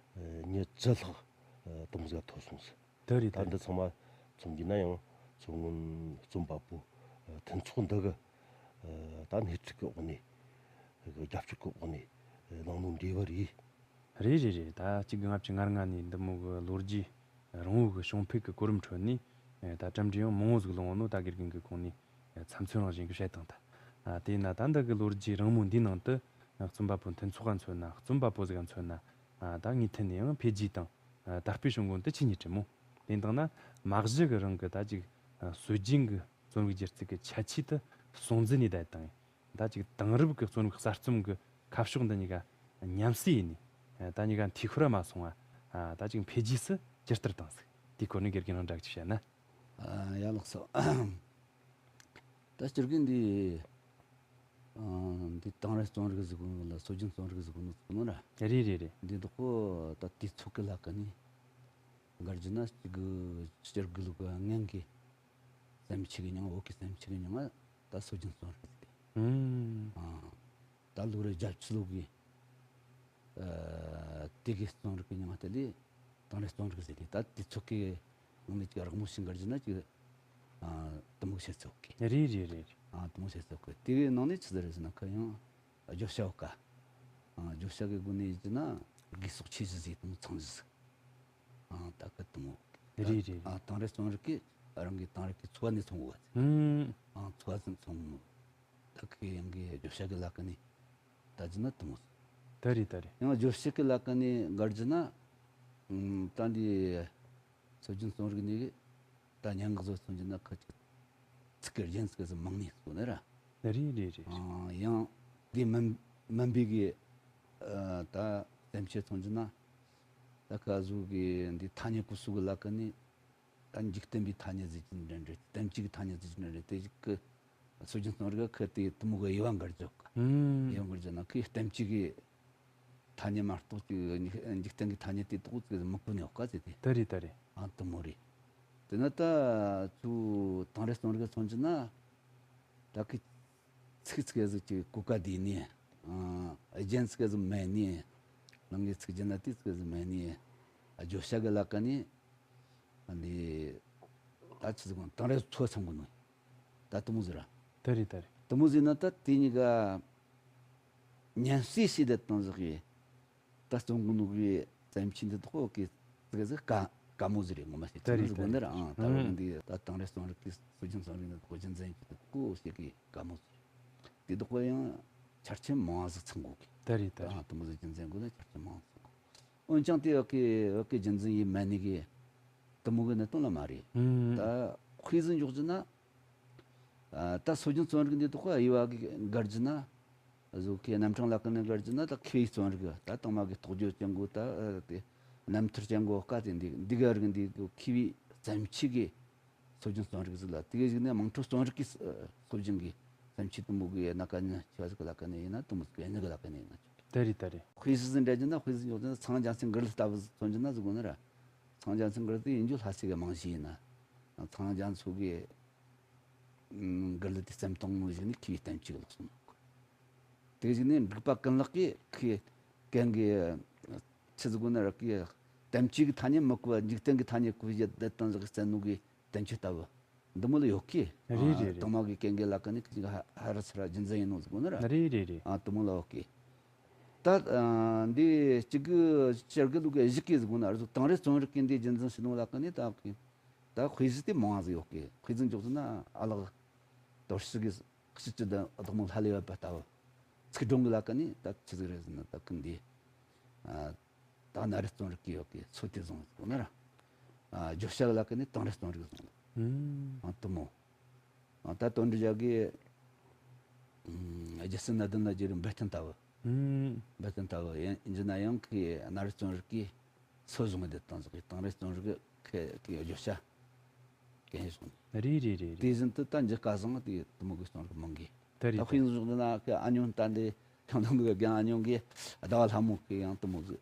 ཉི་བཅུ་ལྷག་ཨ་དུམ་བུ་ཟིག་ཐོབ་སོང་ཟིག་དེ་རེད། ད་དེ་འདི་ཚང་མ་མཚོན་རྒྱུ་ན་ཡང་མཚོ་སྔོན་རྩོམ་པ་པོ་ཨ་མཐུན་ཚོགས་འདི་གི་ཨ་ད་སྣེ་ཁྲིད་ཀྱི་འོག་ནས་རྒྱབ་སྐྱོར་གྱི་འོག་ནས་ཨ་གནང་ནོ་འབྲེལ་བ་རེད། རེད་རེད་རེད། ད་གཅིག་དགུ་ལྔ་བཅུ་ང་ལྔ་ནས་འདི་མོ་གི་ལོ་རྒྱུས་རིང་བོ་གི་བྱུང་འཕེལ་གི་གོ་རིམ་ཁྲོད་ནས་ད་གྲུབ་འབྲས་ཡང་མང་བོ་ཟིག་ལོངས་ནོ། ད་དགེ་རྒན་གི་གོང་ནས་ཚབ་མཚོན་རང་བཞིན་གི་བཤད་བཏང་ད། དེས་ན་ད་འདི་གི་ལོ་རྒྱུས་རིང་མོ་འདིའི་ནང་དུ་རྩོམ་པ་པོ་མཐུན་ཚོགས་ག་མཚོན་ན། རྩོམ་པ་པོ་ཟིག་ག་མཚོན་ན། ད་ངའི་ཐད་ནས་ཡང་འཕེལ་རྒྱས་དང་དར་སྤེལ་བྱུང་གོ་ནོ་དེ་ཆེས་ཉིད་རེད་མོ། དེ་ཡིན་དང་ན་མ་གཞི་གི་རང་གི་ད་ཅིག་སྲོལ་རྒྱུན་གི་རྩོམ་རིག་སྒྱུ་རྩལ་གི་ཁྱད་ཆོས་དེ་སྲུང་འཛིན་ནས་བསྡད་བཏང་ཡིན། ད་ཅིག་དེང་རབས་ཀྱི་རྩོམ་རིག་གསར་རྩོམ་གྱི་ཁ་ཕྱོགས་འདི་གཉིས་ཀ་མཉམ་བསྲེས་ཡིན་ནས། ད་གཉིས་ཀ་འཐུས་ཤོར་མ་སོང་བ། ད་ཅིག་འཕེལ་རྒྱས་སུ་ཇི་ལྟར་བཏང་ཟིག་དེའི་སྐོར་ནས་དགེ་རྒན་རང་འདྲ་ཅིག་བཤད་ན། ཨ་ཡ་ལགས་སོ། ད་སྤྱིར་གི་འདི་ཨ་འདི་དེང་རབས་རྩོམ་རིག་ཟེར་གོ་ནོ་ལ་སྲོལ་རྒྱུན་རྩོམ་རིག་ཟེར་གོ་ནོ་ཟེར་གོ་ནོ་ར། རེད་རེད་རེད། འདི་དག་པོ་ད་དུས་ཚོད་ཀྱི་ལ་ཀ་ནས་འགར་གྱི་ན་གཅིག་གི་སྤྱིར་གི་ལུགས་ཀྱི་སྔོན་གྱི་བརྩམས་ཆོས་ཀྱི་མྱིང་ང་། བོད་ཀྱི་བརྩམས་ཆོས་ཀྱི་མྱིང་ང་ད་སྲོལ་རྒྱུན་རྩོམ་རིག་ཟེར་ཏེ། ཨུམ། ཨ་ད་ལོ་རེ་བརྒྱད་ཅུ་ལོ་གི་ཨ་དེ་གི་རྩོམ་རིག་གི་མྱིང་ང་དེ་ལས་དེང་རབས་རྩོམ་རིག་ཟེར་ཏེ། ད་དུས་ཚོད་ཀྱི་ནང་ནས་ཅིག་རགས་མོ་ཞིག་འགར་གྱི་ན་ཅིག་ཨ་དེ་མོ་བཤད་ཆོག་གི། རེད་རེད་རེད། ཨ་དེ་མོ་བཤད་ཆོག་གི། དེ་གི་ནང་ནས་ཆི་ཟིག་རེད་ཟེར་ན་ཁ་ཡང་བརྗོད་བྱ་བ་ཀ། ཨ་བརྗོད་བྱ་གི་སྒོ་ནས་ཡིན་གྱི་ན་དགོས་གསོག་ཆེ་ཞིག་ཟིག་དེ་མོ་ཚང་ཞིག་ཨ་ད་གི་དེ་མོ། རེད་རེད། ཨ་དེང་རབས་རྩོམ་རིག་གི་རང་གི་དེང་རབས་ཀྱི་འཚོ་བ་ནས་མཚོན་གོ་བ་ཟིག་ཨུམ། ཨ་འཚོ་བ་ཟིག་མཚོན་ནོ། ད་གི་ཡང་གི་བརྗོད་བྱ་གི་ལ་ཀ་ནས་ད་གྱི་ན་དེ་མོ་ཟིག་ད་རེད་ད་རེད། ཡང་བརྗོད་བྱ་གི་ལ་ཀ་ནས་འགར་གྱི་ན། ཨུམ། ད་འདི་སྲོལ་རྒྱུན་རྩོམ་རིག་ནས་གི་ད་སྙན་ངག་བཟོ་མཚོན་གྱི་ན་ཁ་ཅིག་ཚིག་གི་རྒྱན་ཚིག་གི་མང་ནས་བཟོ་ནི་ར། རེད་རེད་རེད། ཨང་། ཡང་འདི་མིན་མིན་པའི་གི་ཨ་ད་བརྩམས་ཆོས་མཚོན་གྱི་ན། ད་ཁ་བཟོ་གི་འདི་ཐ་སྙད་ཀུ་སུ་གི་ལ་ཀ་ནི། ད་འཇིག་རྟེན་པའི་ཐ་སྙད་ཟེར་གྱི་འདྲ་འདྲ། གཏན་གཅིག་གི་ཐ་སྙད་ཟེར་གྱི་འདྲ་འདྲ། དེ་ཞིག་གི་སྲོལ་རྒྱུན་རྩོམ་རིག་གི་ཁུ་དེ་དེ་མོ་གི་དབྱེ་བ་འགར་འཇོག་གི། ཨུམ། དབྱེ་བ་འགར་འཇོག་ན་ཁུ་གཏན་གཅིག་གི་ཐ་སྙད་མ་གཏོགས་ཅིག་འཇིག་རྟེན་གྱི་ཐ་སྙད་དེ་དག་ཅིག་མི་གོ་ནི་ཡོད་ག་ཟེར་ཏེ། ད་རེད་ད་རེད། ཨ་དེ་མོ་རེད། དེ་ན་ད་ཚུ་དེང་རབས་རྩོམ་རིག་མཚོན་གྱི་ན། ད་ཁི་ཚིག་ཚིག་ཟིག་ཅིག་གོ་ཀ་དེ་ནི། ཨ་རྒྱན་ཚིག་ཟིག་མེད་ནི། རང་གི་ཚིག་རྒྱན་ན་དེ་ཚིག་ཟིག་མེད་ནི། ཨ་བརྗོད་བྱ་གི་ལ་ཀ་ནི། ཨ་འདི་ད་ཆི་ཟིག་གོ་དེང་རབས་ཚོ་ཚང་གོ་ནོ། ད་དེ་མོ་ཟིག་ར། ད་རེད་ད་རེད། དེ་མོ་ཟིག་ན་ད་དེ་གཉིས་ཀ་མཉམ་བསྲེས་བྱས་ཏེ་བཏང་ཟིག་གི། ད་རྩོམ་གོ་ནོ་གི་བརྩམས་ཆོས་འདི་དག་གི་ཙི་གེ་ཟིག་དཀའ་དཀའ་མོ་ཟིག་རེད། ངོ་མ་ཞིག་ད་རེད་ད་རེད། ཟེར་གོ་ནི་ར། ཨང་། ད་ཨང་། འོ་འདི་ད་དེང་རབས་རྩོམ་རིག་གི་སྲོལ་རྒྱུན་རྩོམ་རིག་འདི་དག་རྒྱུན་འཛིན་གྱི་དགོས་ཞེས་གི་དཀའ་མོ་ཟིག་རེད། དེ་དག་ཡང་ཆ་རྐྱེན་མང་ཟིག་ཚང་དགོས་གི། ད་རེད་ད་རེད། ཨང་། དེ་མོ་ཟིག་རྒྱུན་འཛིན་དགོས་ན་ཆ་རྐྱེན་མང་ཟིག་ཚང་དགོས། འོན་ཀྱང་དེ་བ་གི་བ་གི་རྒྱུན་འཛིན་ཡེ་མེད་ནི་གི་དེ་མོ་གི་གནད་དོན་ལ་མ་རེད། ཨང་། ད་དཔེ་ཟིག་འཇོག་རྒྱུ་ན། ཨ་ད་སྲོལ་རྒྱུན་རྩོམ་རིག་འདི་དག་གི་དབྱེ་བ་གི་འགར་རྒྱུ་ན། བཟོ་གི་རྣམ་གྲངས་ལ་ཀུན་ནས་འགར་རྒྱུ་ན། ད་མཁས་པའི་རྩོམ་རིག་ད་དང་མ་གི་རྟོགས་བརྗོད་ཅན་གོ། ད་ཨ་དེ་རྣམ་ཐར་ཅན་གོ། སྐད་དེ་འདི་འདི་ག་རིགས་འདི་གི་མཁས་པའི་བརྩམས་ཆོས་གི་སྲོལ་རྒྱུན་རྩོམ་རིག་ཟིག་ལ། དེ་གི་གཞུག་ནས་དམངས་ཁྲོད་རྩོམ་རིག་གི་ཨ་སྲོལ་རྒྱུན་གི་བརྩམས་ཆོས་དེ་མོ་གི་ན་ཀ་ཉི་ཆི་བ་ཟིག་གི་ལ་ཀ་ནས་ཡིན་ན། དེ་མོ་ཟིག་གི་ནི་གི་ལ་ཀ་ནས་ཡིན་ན་ཆོག་གི། ད་རེད་ད་རེད། དཔེ་ཟིག་ཟིག་འདྲ་རྒྱུ་ན། དཔེ་ཟིག་འཇོག་རྒྱུ་ན། ཚངས་རྒྱ་མཚོའི་མགུར་ལྟ་བུ་མཚོན་རྒྱུ་ན་ཟེར་གོ་ནི་ར། ཚངས་རྒྱ་མཚོའི་མགུར་དེ་ཡིན་རྒྱུ་ལྷ་སའི་གི་རྨང་གཞི་ཡིན་ན། ཚངས་རྒྱ་མཚོ་གི་མགུར་གླུ་དེ་བརྩམས་བཏང་ནོ་གཞུག་ནས་མཁས་པའི་བརྩམས་ཆོས་ལོག་སོང་ནོ། དེ་གཞུག་ནས་འབྲུག་པ་ཀུན་ལེགས་ཀྱིས་ཁི་གན་གི་ཆི་ཟིག་གོ་ནི་ར་གི་བརྩམས་ཆོས་གི་ཐ་སྙད་མི་གོ་བ། འཇིག་རྟེན་གི་ཐ་སྙད་གོ་བཞག་བསྡད་བཏང་ཟིག་གི་བརྩམས་ནོ་གི་བསྟན་བཅོས་ལྟ་བུ་འདི་མོ་ལ་ཡོད་གི། རེད་རེད་རེད། དང་མ་གི་རྐྱེན་གྱིས་ལ་ཀ་ནས་ཁི་ཧ་ཧ་ར་ཚུ་ར་རྒྱུན་འཛིན་ཡིན་ནོ་ཟེར་གོ་ནི་ར། རེད་རེད་རེད། ཨ་དེ་མོ་ལ་ཡོད་གི། ད་ཨ་འདི་གཅིག་གི་སྤྱིར་གི་ལུགས་གི་གཞི་གི་ཟེར་གོ་ནི་ར། དེང་རབས་རྩོམ་རིག་གི་འདི་རྒྱུན་འཛིན་བྱེད་ནོ་ལ་ཀ་ནས་ད་གི་ ད་དཔེ་གཞི་དེ་མང་ཟིག་ཡོད་གི། དཔེ་ཟིག་འཇོག་ཟིན་ན་ཨ་ལགས་དོར་ཞི་གི་ཕྱི་སྤྱི་དང་བདག་མོ་ལྷ་ལས་བབས་པ་ལྟ་བུ། ཚིག་སྒྲུང་གི་ལ་ཀ་ནི་ད་ཆི་ཟིག་རེད་ཟེར་ན། ད་ཀུན་འདི་ད་གནའ་རི་རྩོམ་རིག་གི་ཡོད་གི་ཚོ་དེ་བཟུང་ཟིག་ན་ར། ཨ་བརྗོད་བྱ་གི་ལ་ཀ་ནི་དེང་རབས་རྩོམ་རིག་བཟུང་། ཨང་དུ་མོ། ཨང་ད་དོན་འགྲུབ་རྒྱལ་གི་ཨུམ་རྒྱལ་སྲིད་སྣ་བདུན་ལ་བརྗོད་རིགས་འབད་བརྩོན་ལྟ་བུ། ཨུམ། འབད་བརྩོན་ལྟ་བུ་ཡིན་ཡིན་ན་ཡང་གི་གནའ་རི་རྩོམ་རིག་གི་སོ་བཟུང་བསྡད་བཏང་ཟིག་གི། དེང་རབས་རྩོམ་རིག་གི་གི་བརྗོད་བྱ་གན་བཟུང་། རེད་རེད་རེད་རེད། དེ་བཞིན་དུ་ད་འཇི་སྐལ་བཟང་དེ་དུ་མོ་གི་རྩོམ་རིག་མང་གི། དེ་རེད། ད་དཔེ་བཟུང་ན་གི་ཨ་ཉོན་ད་འདི་ཁྱང་དང་གི་རྒན་ཨ་ཉོན་གི་ཟླ་བ་ལྷ་མོ་གི་ཡང་དུ་མོ་གི་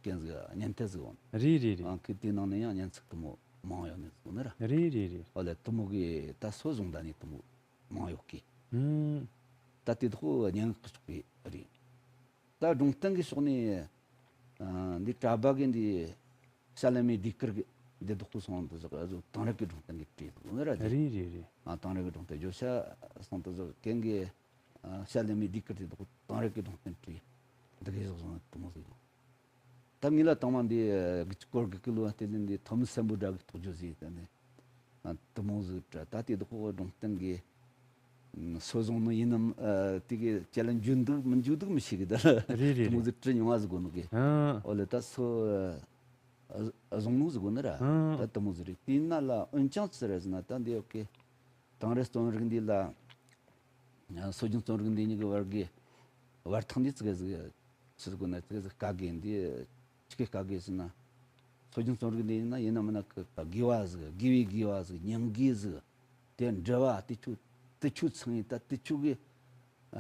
གན་ཟིག་བརྙན་ཐད་ཟིག་འོང་། རེད་རེད་རེད། ཨང་གི་དེ་ནང་ནས་ཡང་བརྙན་ཚིག་དུ་མོ་མང་ཡོད་ནི་ཟིག་ནི་ར། རེད་རེད་རེད། ཨོ་ལེ་དུ་མོ་གི་ད་སོ་བཟུང་ད་ནི་དུ་མོ་མང་ཡོད་གི། ཨུམ། ད་དེ་དག་སྙན་ངག་གི་ཕྱོགས་པའི་རེད། ད་སྒྲུང་གཏམ་གི་ཕྱོགས་ནས་ཨ་འདི་གྲྭ་པ་གི་འདི་ཤར་ལམ་མི་ཟློས་གར་གི་འདི་དག་ཏུ་སོང་དུ་ཟག་ཨ་ཟུ་དེང་རབས་ཀྱི་སྒྲུང་གཏམ་གི་བྲིས་འདུག་ནི་ར། དེ་རེད་རེད་རེད། ཨ་དེང་རབས་ཀྱི་སྒྲུང་གཏམ་བརྗོད་བྱ་སོང་དུ་ཟག་གན་གི་ཨ་ཤར་ལམ་མི་ཟློས་གར་དེ་དག་དེང་རབས་ཀྱི་སྒྲུང་གཏམ་བྲིས་འདི་གི་ཟག་སོང་དུ་མོ་ཟིག་ད་ངེད་ལ་དང་མ་འདི་གི་སྐོར་གི་ཀི་ལོ་བ་དེ་ལས་འདི་ཐོམ་སེམས་པོ་འདྲ་གི་ཐོག་བརྗོད་ཟིག་དེ་ནི། ཨ་དུ་མོ་ཟིག་དྲ་ད་དེ་དག་སྒྲུང་གཏམ་གི་ཨ་སོ་བཟུང་ནི་ཡིན་ནམ། ཨ་དེ་གི་ཅ་ལ་འཇུ་འདུག་མི་འཇུ་འདུག་མི་ཤེས་གི། ད་རེད་རེད་དུ་མོ་རེད། ཟིག་བྲི་མྱོང་བ་ཟིག་གོ་ནོ་གི། ཨ་ཨོ་ལེ་ད་སོ་ཨ་བཟུང་ནོ་ཟིག་གོ་ནི་ར། ཨ་ད་དུ་མོ་ཟིག་རེད། དེ་ན་ལ་འོན་ཀྱང་ཅི་རེད་ཟེར་ན། ད་འདི་ཡོད་གི་དེང་རབས་རྩོམ་རིག་འདི་ལ་ཨ་སྲོལ་རྒྱུན་རྩོམ་རིག་འདི་གཉིས་ཀྱི་བར་གི་བར་ཐག་འདི་ཙི་གེ་ཟིག་ཆི་ཟིག་གོ་ན་ཙི་གེ་ཟིག་དཀའ་གི། འདི་ཆི་གི་དཀའ་གི་ཟེར་ན། སྲོལ་རྒྱུན་རྩོམ་རིག་འདི་ཡིན་ན་ཡིན་ན་མིན་ན་གི་དགེ་བ་ཟིག་དགེ་བའི་དགེ་བ་ཟིག་སྙིང་དགེ་ཟིག་དེ་འབྲེལ་བ་དེ་ཆོ་དེ་ཆོ་ཚང་ཡིན། ད་དེ་ཆོ་གི་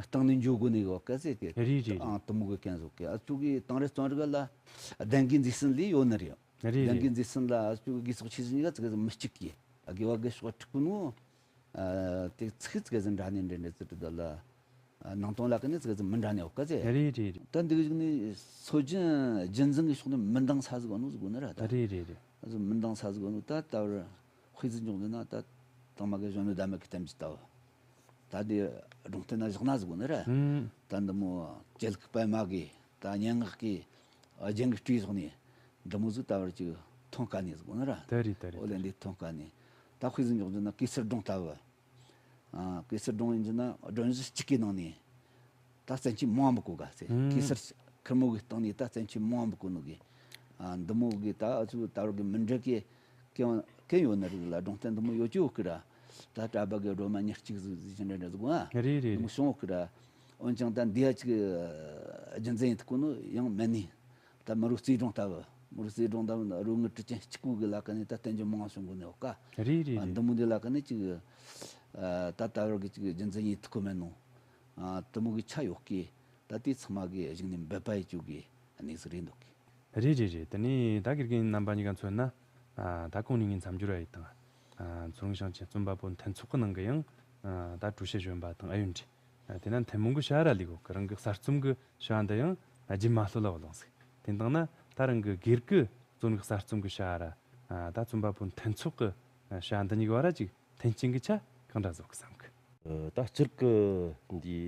སྟེང་ནས་འཇུག་དགོས་ནི་གི་བ་ག་ཟེ་དེ། རེད་རེད་རེད། ཨང་དུ་མོ་གི་གན་ཟོ་གི། ཨ་ཆོ་གི་དེང་རབས་རྩོམ་རིག་ལ་བདེན་དགེ་མཛེས་སེམས་ལས་ཡོད་ནི་རེད། རེད་བདེན་རེད། དགེ་མཛེས་སེམས་ལ་ཨ་ཆོ་གི་དགེ་ཚོགས་ཆེ་ཟིན་ག་ཙི་གེ་ཟིག་མི་གཅིག་གི། ཨ་དགེ་བ་དགེ་ཕྱོགས་ཕྲུག་པོ་ནོ། ཨ་དེ་ཚིག་ཙི་གེ་ཟིག་འདྲ་ནི་འདྲ་འདྲ་ཙི་དྲི་ད་ལ། ཨ་ནང་དོན་ལ་ཀ་ནི་ཙི་གེ་ཟིག་མི་འདྲ་ནི་ཡོད་ག་ཟེ། རེད་རེད་རེད། ད་འདི་གི་ནི་སྲོལ་རྒྱུན་རྒྱུན་འཛིན་གི་ཕྱོགས་ནས་མི་འདང་ས་ཟིག་གོ་ནོ་ཟིག་གོ་ནི་ར་ད། རེད་རེད་རེད། ཨ་ཟིག་མི་འདང་ས་ཟིག་གོ་ནོ་ད་ད་བར་དཔེ་ཟིག་འཇོག་འདི་ན་ད་དང་མ་གི་གཞོན་ནུ་ཟླ་མེད་ཀྱི་གཏམ་གྱི་ལྟ་བུ། ད་དེ་སྒྲུང་གཏམ་ན་བཞག་ན་ཟིག་གོ་ནི་ར། ཨུམ། ད་འདི་མོ་རྒྱལ་ཁབ་པད་མ་གི་ད་སྙན་ངག་གི་རྒྱན་གི་སྤྲས་སོང་ནས་འདི་མོ་ཟིག་ད་བར་ཅིག་ཐོན་དཀའ་ནི་ཟིག་གོ་ནི་ར། དེ་རེད་དེ་རེད། ཨོ་ལེ་འདི་ཐོན་དཀའ་ནི། ད་དཔེ་ཟིག་འཇོག་འདི་ན་གེ་སར་སྒྲུང་ལྟ་བུ། ཨ་གེ་སར་སྒྲུང་ཡིན་གྱི་ན་སྒྲོམ་གཞི་གཅིག་གི་ནང་ནས་ད་བཙན་གྱིས་མང་བ་བཀོད་ག་ཟེ། ཨུམ། གེ་སར་ཁེར་མོ་གི་སྟེང་ནས་ད་བཙན་གྱིས་མང་བ་བཀོད་ནོ་གི། ཨ་འདི་མོ་གི་ད་ཨ་ཚུ་ད་བར་གི་མི་འདྲ་གི་གན་གན་ཡོད་ན་རིགས་ལ་སྒྲུང་གཏམ་འདི་མོ་ཡོད་ཀྱི་ཡོད་གི་ར། ད་གྲྭ་པ་གི་སྒྲོལ་མ་ཉེར་གཅིག་ཟིག་ཟིག་ཅི་འདྲ་འདྲ་ཟིག་ཨ། རེད་རེད་འདི་མོ་རེད། བྱུང་ཡོད་གི་ར། འོན་ཀྱང་ད་འདི་ཡ་ཅིག་རྒྱུ་མཚན་ཡིན་ཐུག་གོ་ནོ་ཡང་མེད་ནི། ད་མི་རོ་རྩེ་སྒྲུང་ལྟ་བུ། མི་རོ་རྩེ་སྒྲུང་ལྟ་བུ་ན་རོ་ངི་གྲི་ཅན་གཅིག་པུ་གི་ལ་ཀ་ནས་ད་བསྟན་རྒྱུ་མང་བྱུང་གོ་ནས་ཡོད་ཀ། རེད་རེད་ཨ་རེད། འདི་མོ་འདི་ལ་ཀ་ནས་ཅིག་ཨ་ད་ད་བར་གི་ཅིག་རྒྱུ་མཚན་ཡིན་ཐུག་གོ་མེད་ནོ། ཨ་དུ་མོ་གི་ཆ་ཡོད་ཀི། ད་དེ་ཚང་མ་གི་གཞུག་ནས་འབད་པ་ཡི་ཅུག་གི་གནས་ཟིག་རེད་འདུག་གི། རེད་རེད་རེད། དེ་ནས་ད་དགེ་རྒན་རྣམ་པ་གཉིས་ཀ་མཚོན་ན། ཨ་ད་གོང་ནས་ངས་མཚམས་སྦྱོར་བ་ཡི་དང་། ཨ་མཚོ་སྔོན་ཞིང་ཆེན་རྩོམ་པ་པོ་མཐུན་ཚོགས་ཀྱི་ནང་གི་ཡང་ཨ་ད་གྲོས་བྱེད་གཞོན་པ་དང་ཨུ་ཡོན་འདྲེ། ཨ་དེ་ན་མཐུན་མོང་གི་བྱ་བ་ར་ལས་གོ་གི། རང་གི་གསར་རྩོམ་གི་བྱ་བ་འདི་ཡང་རྒྱུན་མ་ལྷོད་ལ་བ་ལོང་ཟིག་དེ་དང་ན་ད་རང་གི་སྒེར་གི་རྩོམ་གི་གསར་རྩོམ་གི་བྱ་བ་ར། ཨ་ད་རྩོམ་པ་པོ་མཐུན་ཚོགས་གི་བྱ་བ་འདི་གཉིས་ཀྱི་བར་ར་ཅིག་མཐུན་རྐྱེན་གྱི་ཆ་གང་འདྲ་བཟོ་གི་བསམ་གི། ཨ་ད་སྤྱིར་གི་འདི་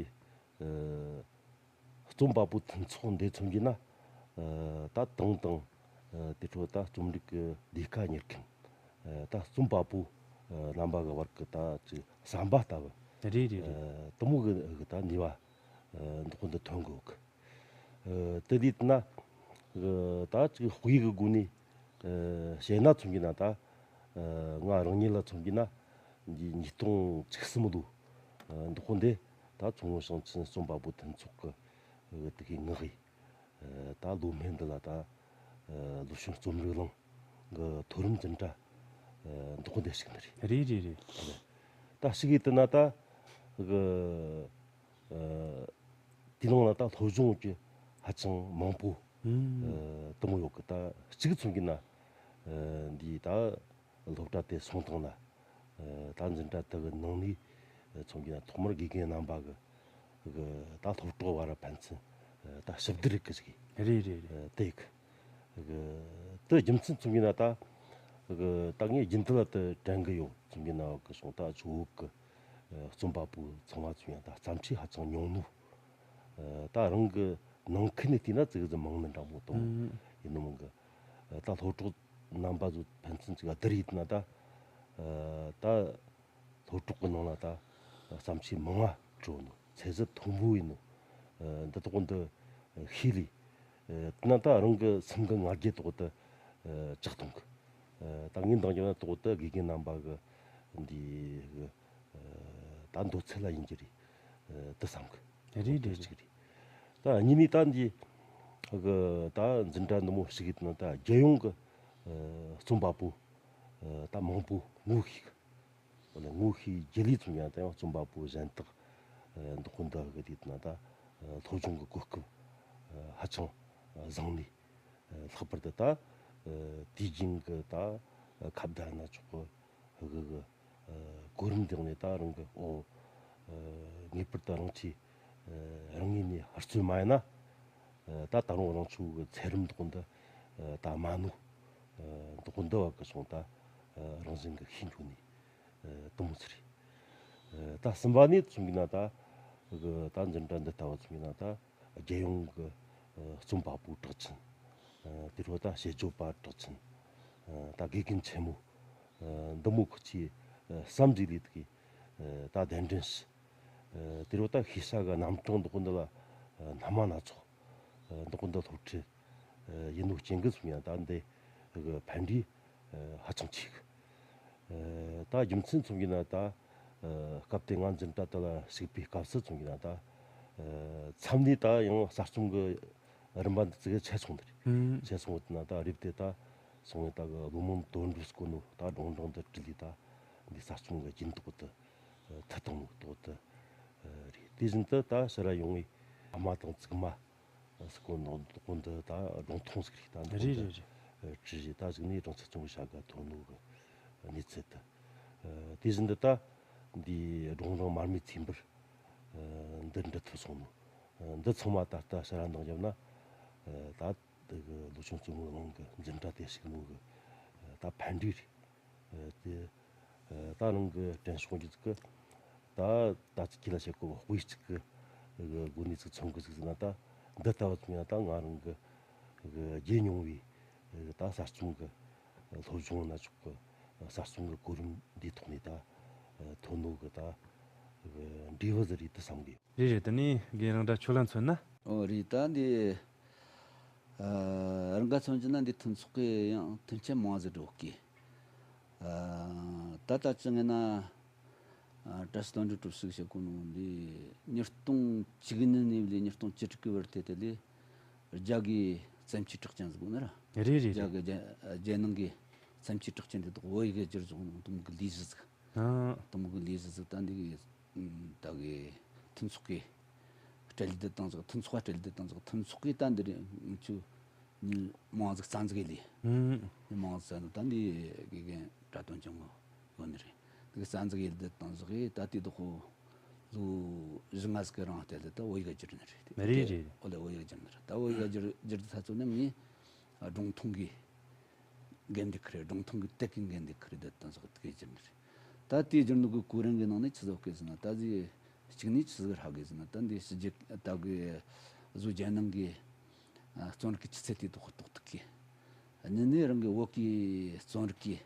ཨ་རྩོམ་པ་པོ་མཐུན་ཚོགས་འདི་མཚོན་གྱི་ན། ཨ་ད་དང་དང་ཨ་དེ་འཕྲོ་ད་རྩོམ་རིག་གི་ལས་ཀ་གཉེར་མཁན། ཨ་ད་རྩོམ་པ་པོ་ཨ་རྣམ་པ་གི་བར་གི་ད་ཅིག་ཟམ་པ་ལྟ་བུ། རེད་རེད་རེད། ཨ་དུ་མོ་གི་གི་ད་ནུས་པ་ཨ་འདི་ཁོ་འདི་ཐོན་གི་ཡོད་གི། ཨ་དེ་དུས་ན་ཨ་ད་ཅིག་དཔེ་གི་སྒོ་ནས་ཨ་བཤད་ན་མཚོན་གྱི་ན། ད་ཨ་ང་རང་ཉིད་ལ་མཚོན་གྱི་ན། འདི་ཉིས་སྟོང་བཅུ་གསུམ་ལོ་ཨ་འདི་ཁོ་འདི་ད་མཚོ་སྔོན་ཞིང་ཆེན་རྩོམ་པ་པོ་མཐུན་ཚོགས་ཀྱི་ཨ་དེ་གི་ངག་གི་ཨ་ད་ལོ་སྨད་འདི་ལ་ད་ཨ་ལོ་གཞོན་རྩོམ་རིག་གླིང་གི་མཐོ་རིམ་འཛིན་གྲྭ་ཨ་འདི་ཁོ་འདི་ཞུགས་ནི་རེད། རེད་རེད་རེད། ད་ཞུགས་ཡི་དེ་ན་ད་གི་ཨ་དེ་ནང་ལ་ད་སློབ་སྦྱོང་གི་ཧ་ཅང་མང་པོ་ཨུམ། ཨ་དུ་མོ་ཡོད་གི། ད་གཅིག་མཚོན་གྱི་ན་ཨ་འདི་ད་སློབ་གྲྭ་དེ་སོང་དང་ན་ཨ་ད་འཛིན་གྲྭ་དེ་གི་ནང་ནས་ཨ་མཚོན་གྱི་ན་ཐོག་མར་དགེ་རྒན་རྣམ་པ་གི་གི་ད་སློབ་གྲོགས་བར་ཕན་ཚུན་ཨ་ད་ཞིབ་བསྡུར་རིག་གི་ཞིག་རེད་རེད་རེད། ཨ་དེ་གི་གི་དེ་རྒྱུ་མཚན་མཚོན་གྱི་ན་ད་གི་ད་ངས་རྒྱུན་དུ་ལ་དེ་དྲན་གི་ཡོད། མཚོན་གྱི་ན་གི་སོང་ད་ཇོ་བོད་གི་ཨ་རྩོམ་པ་པོ་ཚང་མ་ཚོ་ཡང་ད་བརྩམས་ཆོས་ཧ་ཅང་ཉུང་ནོ། ཨ་ད་རང་གི་ནང་ཁུལ་ནས་བལྟས་ན་ཙི་གེ་ཙི་མང་ནི་འདྲ་མོ་དང་ཨུམ། ཡིན་ནོ་མང་གི། ཨ་ད་སློབ་གྲོགས་རྣམ་པ་ཚོ་ཕན་ཚུན་ཙི་གེ་བསྡུར་ཡིན་ན་ད་ ཨ་ད་སློབ་གྲོགས་ཀྱི་ནང་ལ་ད་བརྩམས་ཆོས་མང་བ་བྲིས་ནོ། ཚད་གཞི་མཐོན་པོ་ཡིན་ནོ། ཨ་འདི་དག་འདི་ཤེས་ལས། ཨ་དེ་ན་ད་རང་གི་སེམས་ཀྱི་ང་རྒྱལ་དག་འདི་ཨ་བཅག་གཏོང་གི། ཨ་ད་ངས་འདང་རྒྱབ་ན་དག་འདི་དགེ་རྒན་རྣམ་པ་གི་འདི་གི་ཨ་ད་འདོད་ཚུལ་ལ་ཡིན་གྱི་རེད། ཨ་དེ་བསམ་གི། རེད་རེད་རེད། གཅིག་རེད། ད་གཉིས་ནས་ད་འདི་གི་ད་འཛིན་གྲྭ་འདི་མོ་ཞིག་གི་ནང་ད་རྒྱལ་ཡོངས་ཀྱི་ཨ་རྩོམ་པ་པོ་ཨ་ད་མང་པོ་ངོ་ཤེས་གི། ངོ་ཤེས་རྒྱུ་ལས་ཙམ་ཡང་ད་ཡང་རྩོམ་པ་པོ་གཞན་དག་ཨ་འདི་ཁོ་འདི་གི་དེ་ན་ད་ཨ་སློབ་སྦྱོང་གི་གོ་སྐབས་ཨ་ཧ་ཅང་བཟང་ནས། ཨ་ལྷག་པར་དུ་ད་ཨ་དུས་རྒྱུན་གྱི་ད་ཨ་ཁ་བརྡ་ན་ཆོག་གི་གི་གི་ཨ་གོ་རིམ་འདི་ནས་ད་རང་གི་ཨོ་ཨ་ངེས་པར་དུ་རང་ཆས་ཨ་རང་ངོས་ནས་ཧུར་བརྩོན་མ་ཡིན་ན། ཨ་ད་ད་རུང་རང་ཚོ་གི་ཚད་རིམ་དག་འདི་ཨ་ད་མ་ནུ་ཨ་དག་འདི་བ་གི་སོང་ད་ཨ་རང་བཞིན་གི་ཤེས་འགྱོ་ནས་ཨ་དུ་མོ་ཚེ་རེད། ཨ་ད་གསུམ་པ་ནས་ཚུམ་གི་ན་ད་གི་ད་འཛིན་གྲྭ་འདི་ལྟ་བུ་ཚུམ་གི་ན་ད་རྒྱལ་ཡོངས་ཀྱི་ཨ་རྩོམ་པ་པོའི་གྲགས་ཅན། ཨ་དེ་རུ་ད་དཔྱད་བརྗོད་པ་གྲགས་ཅན། ཨ་ད་དགེ་རྒན་ཆེན་མོ་ཨ་འདི་མོ་ཁོ་ཆེ་ཨ་བསམ་གཟས་ལས་དགེ་ཨ་ད་གདན་འདྲེན་ཞུ། ཨ་དེ་རུ་ད་ཤེས་བྱ་གི་རྣམ་གྲངས་འདི་ཁོ་འདི་ལ་ཨ་སྣ་མང་སྣ་ཚོགས་ཨ་འདི་ཁོ་འདི་སློབ་ཁྲིད་ཨ་ཡིན་ནོ་རྐྱེན་གྱིས་སོང་ཡང་ད་འདི་གི་ཕན་འབྲས་ཨ་ཧ་ཅང་ཆེ་གི། ཨ་ད་རྒྱུ་མཚན་ཙམ་གྱིས་ན་ད་ཨ་སྐབས་དེ་ང་འཛིན་གྲྭ་དེ་ལ་ཞུགས་པའི་སྐབས་སུ་ཙམ་གྱིས་ན་ད་ཨ་མཚམས་ནས་ད་ཡང་གསར་རྩོམ་གྱི་རིམ་པ་འདི་ཙི་གེ་ཆད་སོང་ནི་རེད། ཨུམ། ཆད་སོང་བ་དེ་ན་ད་རེབ་དེ་ད་སོང་བའི་ད་གི་ལོ་མང་དོན་འགྲུབ་སྐོར་ནོ་ད་སྒྲུང་སྒྲུང་འདི་བྲིས་ལས་ད་འདི་གསར་རྩོམ་གྱི་རྒྱུན་ཐོག་ཏུ་ཨ་ཐད་གཏོང་ནོ་ཐོག་ཏུ་ཨ་རེད། དེ་བཞིན་དུ་ད་ཕྱིར་ར་ཡོང་བའི་ཨ་མ་དང་གཙུག་མ། སྐོར་ནང་དུ་འདི་ད་སྒྲུང་ཐུང་ཟིག་རེད། ད་འདི་རེད་འདི་རེད་རེད། ཨ་བྲིས་རེད། ད་གཟིགས་ནས་སྒྲུང་ཚིག་ཚོང་བྱ་དགའ་ཐོན་ནོ་གི་གནས་ཚུལ་དུ། ཨ་དེ་བཞིན་དུ་ད་འདི་སྒྲུང་རིང་མར་མེ་ཚེ་འབར་ཨ་འདི་འབྲི་ཐུབ་སོང་ནོ། ཨ་འདི་ཚང་མ་ད་ལྟ་ཕྱིར་ར་འདང་བརྒྱབ་ན་ཨ་ད་འདི་གི་ལོ་ཆུང་བཙུན་མོའི་ནང་གི་འཛིན་གྲྭ་དེ་ཞུགས་ནོ་གི་ཨ་ད་ཕན་འབྲས་རེད། ཨ་དེ་ཨ་ད་རང་གི་དྲན་གསོ་རྒྱུ་ཟིག་གི་ད་ད་ཅི་ཁྱེད་ལ་བཤད་གོ་དཔེ་གཅིག་གི་གི་སྒོ་ནས་ཚིག་མཚོན་གི་ཟིག་ཟེར་ན། ད་འདི་ལྟ་བུ་ཚོ་ཡང་ད་ང་རང་གི་གི་བརྒྱུད་མྱོང་བའི་ཨ་ད་གསར་རྩོམ་གི་སློབ་སྦྱོང་ན་ཆོག་གི་གསར་རྩོམ་གི་གོ་རིམ་འདིའི་ཐོག་ནས་ད་ཐོན་ནོ་གི་ད་གི་འབྲས་བུ་ཟིག་རེད་དུ་བསམ་གི་ཡོད། རེད་རེད། དེ་ནས་རྒན་རང་འདྲ་ཁྱོད་ལ་མཚོན་ན། ཨོ་རེད། ད་འདི་ཨ་རང་ག་མཚོན་གྱི་ན་འདི་མཐུན་ཚོགས་ཀྱི་ཡང་མཐུན་རྐྱེན་མང་ཟིག་འགྲོ་གི། ཨ་ད་ལྟ་ཅི་ངེ་ན་ཨ་བཀྲ་ཤིས་དོན་གྲུབ་གྲུབ་ཞིག་བྱེད་གོ་ནོ་འདི་ཉིས་སྟོང་བཅུ་གཉིས་ནས་ལས་ཉིས་སྟོང་བཅུ་དྲུག་གི་བར་དེ་དེ་ལས་རྒྱ་གི་བཙན་བྱོལ་གྲགས་ཅན་ཟིག་གོ་ན་ར། རེད་རེད་རྒྱ་རེད། གི་རྒྱ་རྒྱལ་ནང་གི་བཙན་བྱོལ་གྲགས་ཅན་དེ་དག་བོད་ཡིག་གི་བསྒྱུར་བཟོ་ནོ་དུམ་གི་ལས་གཞི་ཟིག་ཨ་དུམ་གི་ལས་གཞི་ཟིག་ད་འདི་གི་ད་གི་མཐུན་ཚོགས་ཀྱི་སྤྲད་ལས་དེ་བཏང་ཟིག་མཐུན་ཚོགས་སྤྲད་ལས་དེ་བཏང་ཟིག་མཐུན་ཚོགས་ཀྱི་ད་འདི་རེད་ང་ཆུ་མང་ཟིག་རྩ་འཛུགས་ཡེ་ལས། ཨུམ། མང་ཟིག་རྩ་འཛུགས་ད་འདི་དགེ་རྒན་གྲྭ་དོན་ཅང་གོ་ཡོད་ནི་རེད། དེ་གི་རྩ་འཛུགས་ཡེ་ལས་དེ་བཏང་ཟིག་ད་དེ་དག་ཁོ་ལོ་བཞི་ལྔ་ཟིག་གི་རིང་བལྟས་ཏེ་ད་བོད་ཡིག་ག་བསྒྱུར་ནི་རེད། རེད་རེད། ཨོ་ལེ་བོད་ཡིག་ག་བསྒྱུར་ནི་རེད། ད་བོད་ཡིག་ག་བསྒྱུར་བསྒྱུར་དུས་ད་ཚོ་ནི་ངས་སྒྲུང་ཐུང་གི་འགན་འདི་ཁུར་རེད། སྒྲུང་ཐུང་གི་དེབ་ཀྱི་འགན་འདི་ཁུར་རེད། དེ་བཏང་ཟིག་དེ་གི་བསྒྱུར་ནི་རེད། ད་དེ་བསྒྱུར་ནོ་གི་གོ་རིམ་གི་ནང་ནས་ཆི་ཟིག་གི་ཟེར་ན། ད་གཟོད་གཅིག་ནས་ཆི་ཟིག་ཧ་གི་ཟེར་ན། ད་འདི་ཕྱི་རྒྱལ་ད་གི་བཟོ་རྒྱལ་ནང་གི་ཨ་རྩོམ་རིག་གི་ཆུ་ཚད་དེ་དག་རྟོགས་ཐུབ་གི། གཉིས་ནས་རང་གི་བོད་ཀྱི་རྩོམ་རིག་གི་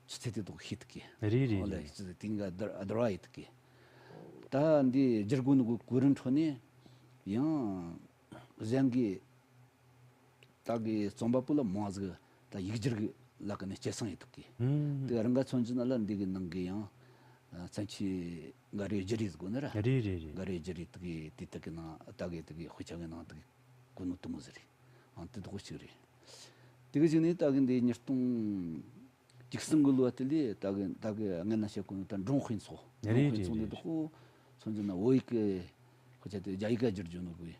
ཆུ་ཚད་དེ་དག་ཤེས་ཐུབ་གི། རེད་རེད་ཨོ་ལེ་རེད། ཆུ་ཚད་དེ་འགའ་བསྡུར་བསྡུར་བ་ཡེ་ཐུབ་གི། ད་འདི་བསྒྱུར་དགོས་ནོ་གི་གོ་རིམ་ཁྲོད་ནས་ཡང་གཞན་གི་ད་གི་རྩོམ་པ་པོ་ལ་མང་ཟིག་ད་ཡིག་སྒྱུར་གི་ལ་ཀ་ནས་སྐྱེད་སྲིང་ཡེ་ཐུབ་གི། ཨུམ། དེ་རང་ག་མཚོན་གྱི་ན་ལ་འདི་གི་ནང་གི་ཡང་ཨ་བཙན་བྱོལ་འགའ་རེ་བསྒྱུར་ཡེ་ཟིག་གོ་ན་ར། རེད་རེད་རེད། འགའ་རེ་བསྒྱུར་ཡེ་དེ་གི་དེ་དག་གི་ནང་ད་གི་དེ་གི་དཔེ་ཆ་གི་ནང་དེ་གི་གོ་ནོ་དུ་མོ་ཟིག་རེད། ཨང་དེ་དག་གཅིག་རེད། དེ་གི་གཞུག་ནས་ད་གི་འདི་ཉིས་སྟོང་བཅུ་གསུམ་གི་ལོ་དེ་ལས་ད་གི་ད་གི་སྔ་ན་བཤད་གོ་ནོ་ད་སྒྲུང་དཔེ་ཚོགས། རེད་སྒྲུང་དཔེ་རེད་ཚོགས་འདི་རེད། དག་མཚོན་གྱི་ན་བོད་ཡིག་གི་དཔེ་ཆ་དེ་རྒྱ་ཡིག་ག་བསྒྱུར་རྒྱུ་ནོ་གི།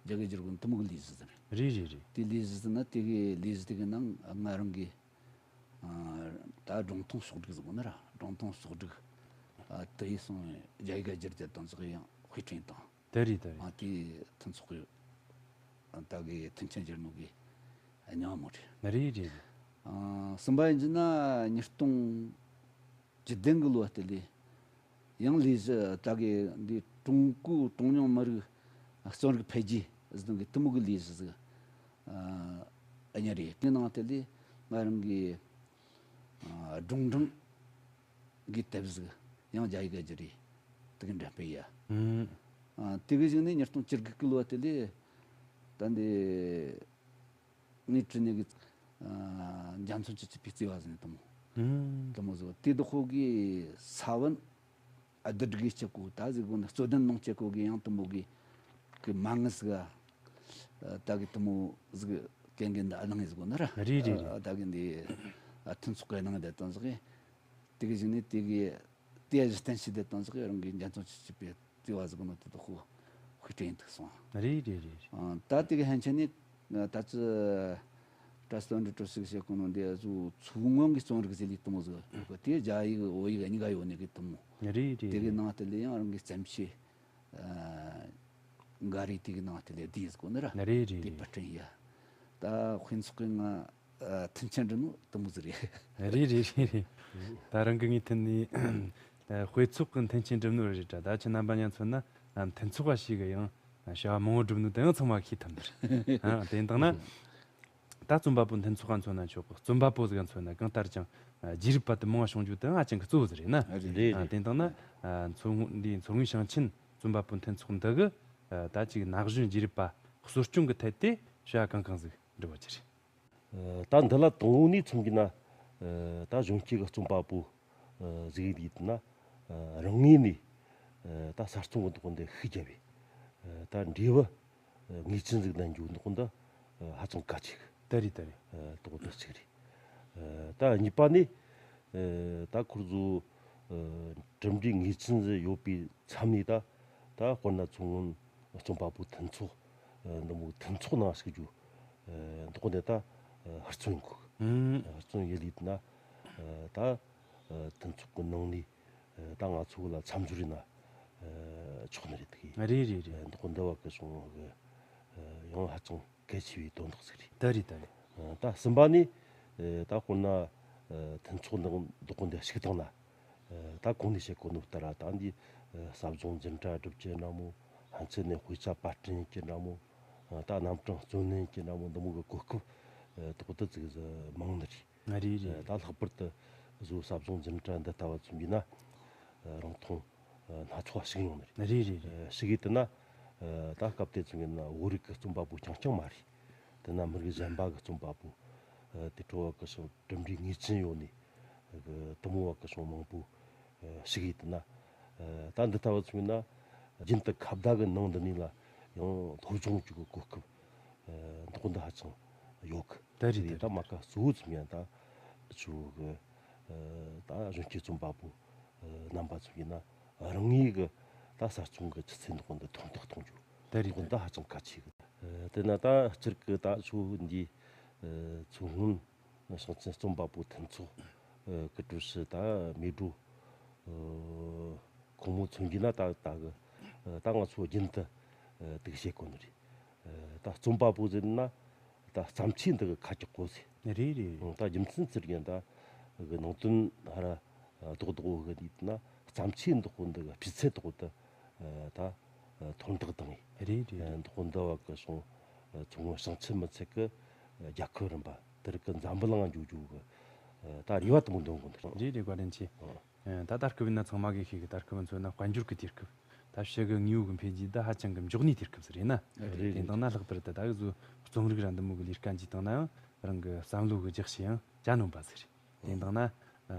རྒྱ་གི་བསྒྱུར་གོ་ནོ་དུ་མོ་གི་ལས་གཞི་ཟིག་རེད། རེད་རེད་རེད། དེ་ལས་གཞི་ཟིག་ན་དེ་གི་ལས་གཞི་དེ་གི་ནང་ང་རང་གི་ཨ་ད་སྒྲུང་ཐུང་ཕྱོགས་སྒྲིག་ཟེར་གོ་ན་ར། སྒྲུང་ཐུང་ཕྱོགས་སྒྲིག་ཨ་དེ་ཡི་སོང་རྒྱ་ཡིག་ག་བསྒྱུར་ཏེ་དང་ཟིག་ཡང་དཔེ་སྐྲུན་དང་། དེ་རེད་དེ་རེད། ཨ་དེ་མཐུན་ཚོགས་ཀྱི་ཨ་ད་གི་མཐུན་རྐྱེན་སྦྱར་ནོ་གི་ཨ་ཉམས་མོ་རེད། རེད་རེད། ཨ་གསུམ་པ་ཡིན་གྱི་ན་ཉིས་སྟོང་བཅུ་བདུན་གི་ལོ་དེ་ལས་ཡང་ལས་གཞི་ད་གི་འདི་ཀྲུང་གོའི་གྲངས་ཉུང་མི་རིགས་རྩོམ་རིག་འཕེལ་རྒྱས་ཟེར་ནོ་གི་དུ་མོ་གི་ལས་གཞི་ཟིག་ཨ་གཉེར་རེད། དེ་ནང་དེ་ལས་ང་རང་གི་ཨ་སྒྲུང་འབྲིང་ གི་དེབ་ཟིག་ཡང་རྒྱ་ཡིག་ག་བསྒྱུར་རེ་དེ་གི་འགྲེམས་སྤེལ་ཡ། ཨུམ། ཨ། དེ་གི་གཞུག་ནས་ཉིས་སྟོང་བཅུ་དགུ་གི་ལོ་དེ་ལས་ད་འདི་ངས་བྲིས་ནས་གི། ཨ། འཇམ་རྩུབ་ཀྱི་བྱིས་པའི་བརྩེ་བ་ཟེར་ནས་དེ་མོ། ཨུམ། དེ་མོ་ཟིག་དེ་དག་ཁོ་གི་ས་བོན། ཨ། བསྡུ་སྒྲིག་བྱེད་གོ་ད་ཟིག་གོ་ནི་རྩོད་ལྡན་ལུང་བྱེད་གོ་གི་ཡང་དུ་མོ་གི་གི་མ་ངི་ཟིག་ཨ། ད་གི་དུ་མོ་ཟིག་གན་གན་ད་ཨ་ནང་ཟིག་གོ་ནི་ར། རེད་རེད་རེད། ཨ། ད་གི་འདི་ཨ་ཐུན་ཚོགས་གི་ནང་དེ་དང་ཟིག་གི་དེ་གི་གཞུག་ནས་དེ་གི་དེ་གཞི་རྟེན་ཞིག་དེ་དང་ཟིག་གི་རང་གི་འཇམ་རྩུབ་ཀྱི་བྱིས་པའི་བརྩེ་བ་ཟིག་གོ་ནི་དེ་དག་ཁོ་ཁོས་དྲན་ཐུག་སོང་། རེད་རེད་རེད། ཨ། ད་དེ་གི་ཧན་ཆེན་ནི་ད་ཅི་བཀྲ་བསྟོད་འབྲི་སྤྲོ་ཞིག་བྱེད་གོ་ནོ་འདི་ཨ་ཟུ་མཚོ་སྔོན་གི་རྩོམ་རིག་ཟེར་ལི་དུ་མོ་ཟིག་ཡོད་གི་དེ་རྒྱ་ཡིག་བོད་ཡིག་གཉིས་ཀ་ཡོད་ནི་གི་དུ་མོ། རེད་རེད་དེ་གི་རེད། ནང་དེ་ལས་ཡང་རང་གི་བརྩམས་ཆོས། ཨ། འགའ་རེ་དེ་གི་ནང་དེ་ལས་བསྡུས་ཟིག་གོ་ནི་ར། རེད་རེད་དེ་རེད། པར་སྐྲུན་ཡ། ད་དཔེ་ཚོགས་གི་ང་ཨ་མཐུན་རྐྱེན་འགྲུབ་ནོ་དུ་མོ་ཟིག་རེད། རེད་རེད་རེད་རེད། ད་རང་གི་ངའི་ཐད་ནས་ཨ་དཔེ་ཚོགས་གི་མཐུན་རྐྱེན་འགྲུབ་ནོ་རེད་དྲ། ད་ཁྱེད་རྣམ་པ་མཉམ་མཚོན་ན་ཨ་མཐུན་ཚོགས་པ་ཞིག་གི་ཡང་ཨ་བྱ་བ་མང་བོ་བསྒྲུབས་ནོ་དེ་ཡང་ཚང་མ་ཤེས་ཐུབ་ནི་རེད། ཨ་དེ་ཡིན་དང་ན། ད་རྩོམ་པ་པོ་མཐུན་ཚོགས་ག་མཚོན་ན་ཆོག་གི་རྩོམ་པ་པོ་ཟིག་ག་མཚོན་ན་གང་ལྟར་ཀྱང་ཨ་རྒྱུས་རབས་པ་དེ་མང་བ་བྱུང་རྒྱུ་དེ་ཧ་ཅང་གི་གཙོ་བོ་ཟིག་རེད་ན། རེད་རེད། ཨ་དེ་ཡིན་དང་ན་ཨ་མཚོ་སྔོན་འདི་མཚོ་སྔོན་ཞིང་ཆེན་རྩོམ་པ་པོ་མཐུན་ཚོགས་འདི་གི་ཨ་ད་ཅིག་ན་གཞོན་རྒྱུས་རབས་པ་གསོ་སྐྱོང་གི་ཐད་དེ་བྱ་བ་གང་གང་ཟིག་འགྲུབ་པ་ཅི་རེད། ཨ་ད་འདི་ལ་དང་པོ་ནས་མཚོན་གྱི་ན། ཨ་ད་གཞོན་སྐྱེས་ཀྱི་རྩོམ་པ་པོ་ཨ་ཟིག་ཡིན་ན། ཨ་རང་ངོས་ནས་ཨ་ད་གསར་རྩོམ་གྱི་འདུ་ཁང་འདི་ཤུགས་བརྒྱབ་པས། ཨ་ད་འབྲས་བུ་ངེས་ཅན་ཟིག་ལྡན་རྒྱུ་འདུ་ཁང་འདི་ཨ་ཧ་ཅང་གལ་ཆེ་གི། དེ་རེད་དེ་རེད། ཨ་དོགས་འདི་གཅིག་རེད། ཨ་ད་གཉིས་པ་ནི། ཨ་ད་ཁོར་ཚོ་ཨ་གྲུབ་འབྲས་ངེས་ཅན་ཟིག་ཡོད་པའི་མཚམས་ནས་ད་ད་དཔེར་ན་མཚོ་སྔོན་རྩོམ་པ་པོ་མཐུན་ཚོགས་ཨ་འདི་མོ་མཐུན་ཚོགས་ནང་ཞུགས་རྒྱུ། ཨ་འདི་ཁོ་འདི་ད་ཨ་ཧུར་བརྩོན་དགོས། ཨུམ། ཧུར་བརྩོན་ཡེད་ལས་ན་ཨ་ད་ཨ་མཐུན་ཚོགས་ཀྱི་ནང་ནས་ཨ་ད་ང་ཚོ་ལ་མཚམས་སྦྱོར་ཡིན་ན་ཨ་ཆོག་ནི་རེད་དེ། རེད་རེད་རེད། ཨ་འདི་ཁོ་འདི་བ་གི་སོང་གི་ཨ་ཡང་ཧ་ཅང་གལ་ཆེ་བའི་དོན་དག་ཟིག་རེད། ད་རེད་ད་རེད། ཨ་ད་གསུམ་པ་ནི་ཨ་ད་དཔེར་ན་ཨ་མཐུན་ཚོགས་ནང་འདུ་ཁང་འདི་ཞུགས་བཏང་ན། ཨ་ད་གོང་ནས་བཤད་གོ་ནོ་ལྟར་ད་འདི་ཨ་ཟབ་སྦྱོང་སྦྱིན་གྲྭ་སྒྲུབ་རྒྱུ་འདྲ་མོ། ཕན་ཚུན་ནས་དཔེ་ཆ་པར་སྐྲུན་རྒྱུ་འདྲ་མོ། ཨ་ད་རྣམ་གྲངས་བརྩོན་ལེན་རྒྱུ་འདྲ་མོ་འདི་མོ་གི་གོ་སྐབས་ཨ་དོགས་འདི་ཙིག་ཟིག་མང་ནི་རེད། ཨ་རེད་རེད། ད་ལྷག་པར་དུ་བཟོ་ཟབ་སྦྱོང་སྦྱིན་གྲྭ་འདི་ལྟ་བུ་ཚོ་ཡིན་ན་ཨ་རང་མཐོང་ཨ་སྣ་ཚོགས་ཞིག་ཡོང་ནི་རེད། རེད་རེད་རེད། ཨ་ཞིག་ཡིན་དུ་ན་ཨ་ད་སྐབས་དེ་ཚོ་ཡིན་ན་བོད་རིགས་ཀྱི་རྩོམ་པ་པོ་རྐྱང་རྐྱང་མ་རེད། དེ་ན་མི་རིགས་གཞན་པ་གི་རྩོམ་པ་པོ་ཨ་དེ་འཕྲོ་བ་གི་སོང་གྲུབ་འབྲས་ངེས་ཅན་ཡོད་ནི་གི་དུ་མོ་བ་གི་སོང་མང་པོ་ཨ་ཞིག་ཡིན་དུ་ན། ཨ་ད་འདི་ལྟ་བུ་ཚོ་ཡིན་ན་རྒྱུན་དུ་ཁ་བརྡ་གི་ནང་འདི་ནས་ལ་ཡང་སློབ་སྦྱོང་བཅུག་གི་གོ་སྐབས་ཨ་འདི་ཁོ་འདི་ཧ་ཅང་ཡོད་གི། ད་རེད་དེ་ད་རེད། ད་མ་ཀ་གཙོ་བོ་ཙམ་ཡང་ད་ཆུ་གི་ཨ་ད་གཞོན་སྐྱེས་རྩོམ་པ་པོ་ཨ་རྣམ་པ་ཚོ་ཡིན་ན་རང་ངོས་གི་ད་གསར་རྩོམ་གི་ཆུ་ཚད་འདི་ཁོ་འདི་མཐོར་འདེགས་གཏོང་རྒྱུ། ད་རེད་འདི་ཁོ་ད་འདི་རེད། ཧ་ཅང་གལ་ཆེ་གི། ཨ་དེ་ན་ད་སྤྱིར་གི་ད་ཆུ་འདི་ཨ་མཚོ་སྔོན་ཞིང་ཆེན་རྩོམ་པ་པོ་མཐུན་ཚོགས་ཨ་གི་ཀྲུའུ་ཞི་ད་མེ་ཀྲོ་ཨ་ཁོང་མོ་མཚོན་རྒྱུ་ན་ད་ད་གི་ཨ་ད་ང་ཚོ་རྒྱུན་དུ་ཨ་དེ་གི་བཤད་གོ་ནི་རེད། ཨ་ད་རྩོམ་པ་པོ་ཟེར་ན་ད་བརྩམས་ཆོས་འདི་གི་ཁ་གྲག་གོ་ཟེར། རེད་རེད། ཨ་ད་རྒྱུ་མཚན་ཟེར་རྒྱུ་ད་གི་ནང་དོན་ཧ་ར་རྡོག་རྡོག་གི་དེ་ན་བརྩམས་ཆོས་འདི་ཁོ་འདི་གི་སྤུས་ཚད་ཐོག་ཏུ་ཨ་ད་ཨ་མཐོར་འདེགས་བཏང་ཡིན། རེད་རེད་རེད། ཨ་འདི་ཁོ་འདི་བ་གི་སོང་ཨ་མཚོ་སྔོན་ཞིང་ཆེན་མི་ཚད་གི་ཨ་རྒྱལ་ཁབ་རིམ་པ་དེ་རིགས་གི་འཛམ་བུ་གླིང་འགྱོ་རྒྱུ་གི་ཨ་ད་རེ་བ་དུ་མོ་འདོན་དགོས་འདུག་རེད་རེད། བཀའ་དྲིན་ཆེ། ཨ་ད་ད་སྐབས་ཡིན་ན་ཚང་མ་གིས་ཤེས་གི། ད་སྐབས་མཚོན་ན་དཔལ་འབྱོར་གི་དུས་སྐབས། ད་ཕྱི་གི་དངོས་པོ་གི་འཕེལ་རྒྱས་འདི་ཧ་ཅང་གི་མགྱོགས་ནུས་དུས་སྐབས་ཟིག་རེད་ན། རེད་རེད། དེ་དང་ན་ལྷག་པར་དུ་ད་གི་བཟོ་རྩོམ་རིག་ར་འདི་མོ་གི་ལས་ཀ་འཇིག་དང་ན་ཡང་རང་གི་བསམ་བློ་གི་རྒྱག་ཤེས་ཡང་གྱ་ནོམ་པ་ཟིག་རེད། དེ་དང་ན་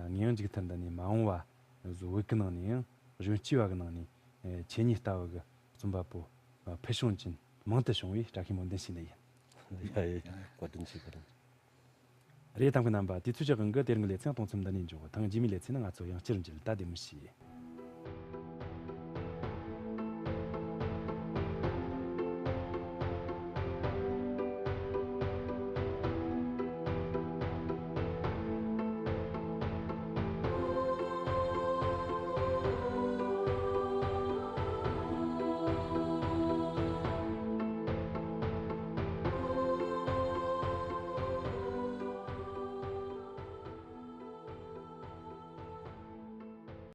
ངས་ཡང་མཇུག་མཐར་འདི་ནས་མ་འོངས་པ་བཟོ་བོད་གི་ནང་ནས་ཡང་གཞོན་སྐྱེས་བ་གི་ནང་ནས་ཨེ་ཁྱེད་གཉིས་ལྟ་བུ་གི་རྩོམ་པ་པོ་ཨ་ཕུལ་བྱུང་ཅན་མང་དུ་བྱུང་བའི་བཀྲ་ཤིས་སྨོན་འདུན་ཞུ་ནི་ཡིན། ཡ་ཡ་ཡ། བཀའ་དྲིན་ཆེ། བཀའ་དྲིན་ཆེ། རེད། ཐང་གི་རྣམ་པ། དུས་ཚོད་ཀྱི་དབང་གིས་དེ་རིང་གི་ལེ་ཚན་གཏོང་མཚམས་འདི་ནས་འཇོག་ཐེངས་རྗེས་མའི་ལེ་ཚན་ནང་ང་ཚོ་ཡང་བསྐྱར་མཇལ། ད་བདེ་མོ་བྱོས།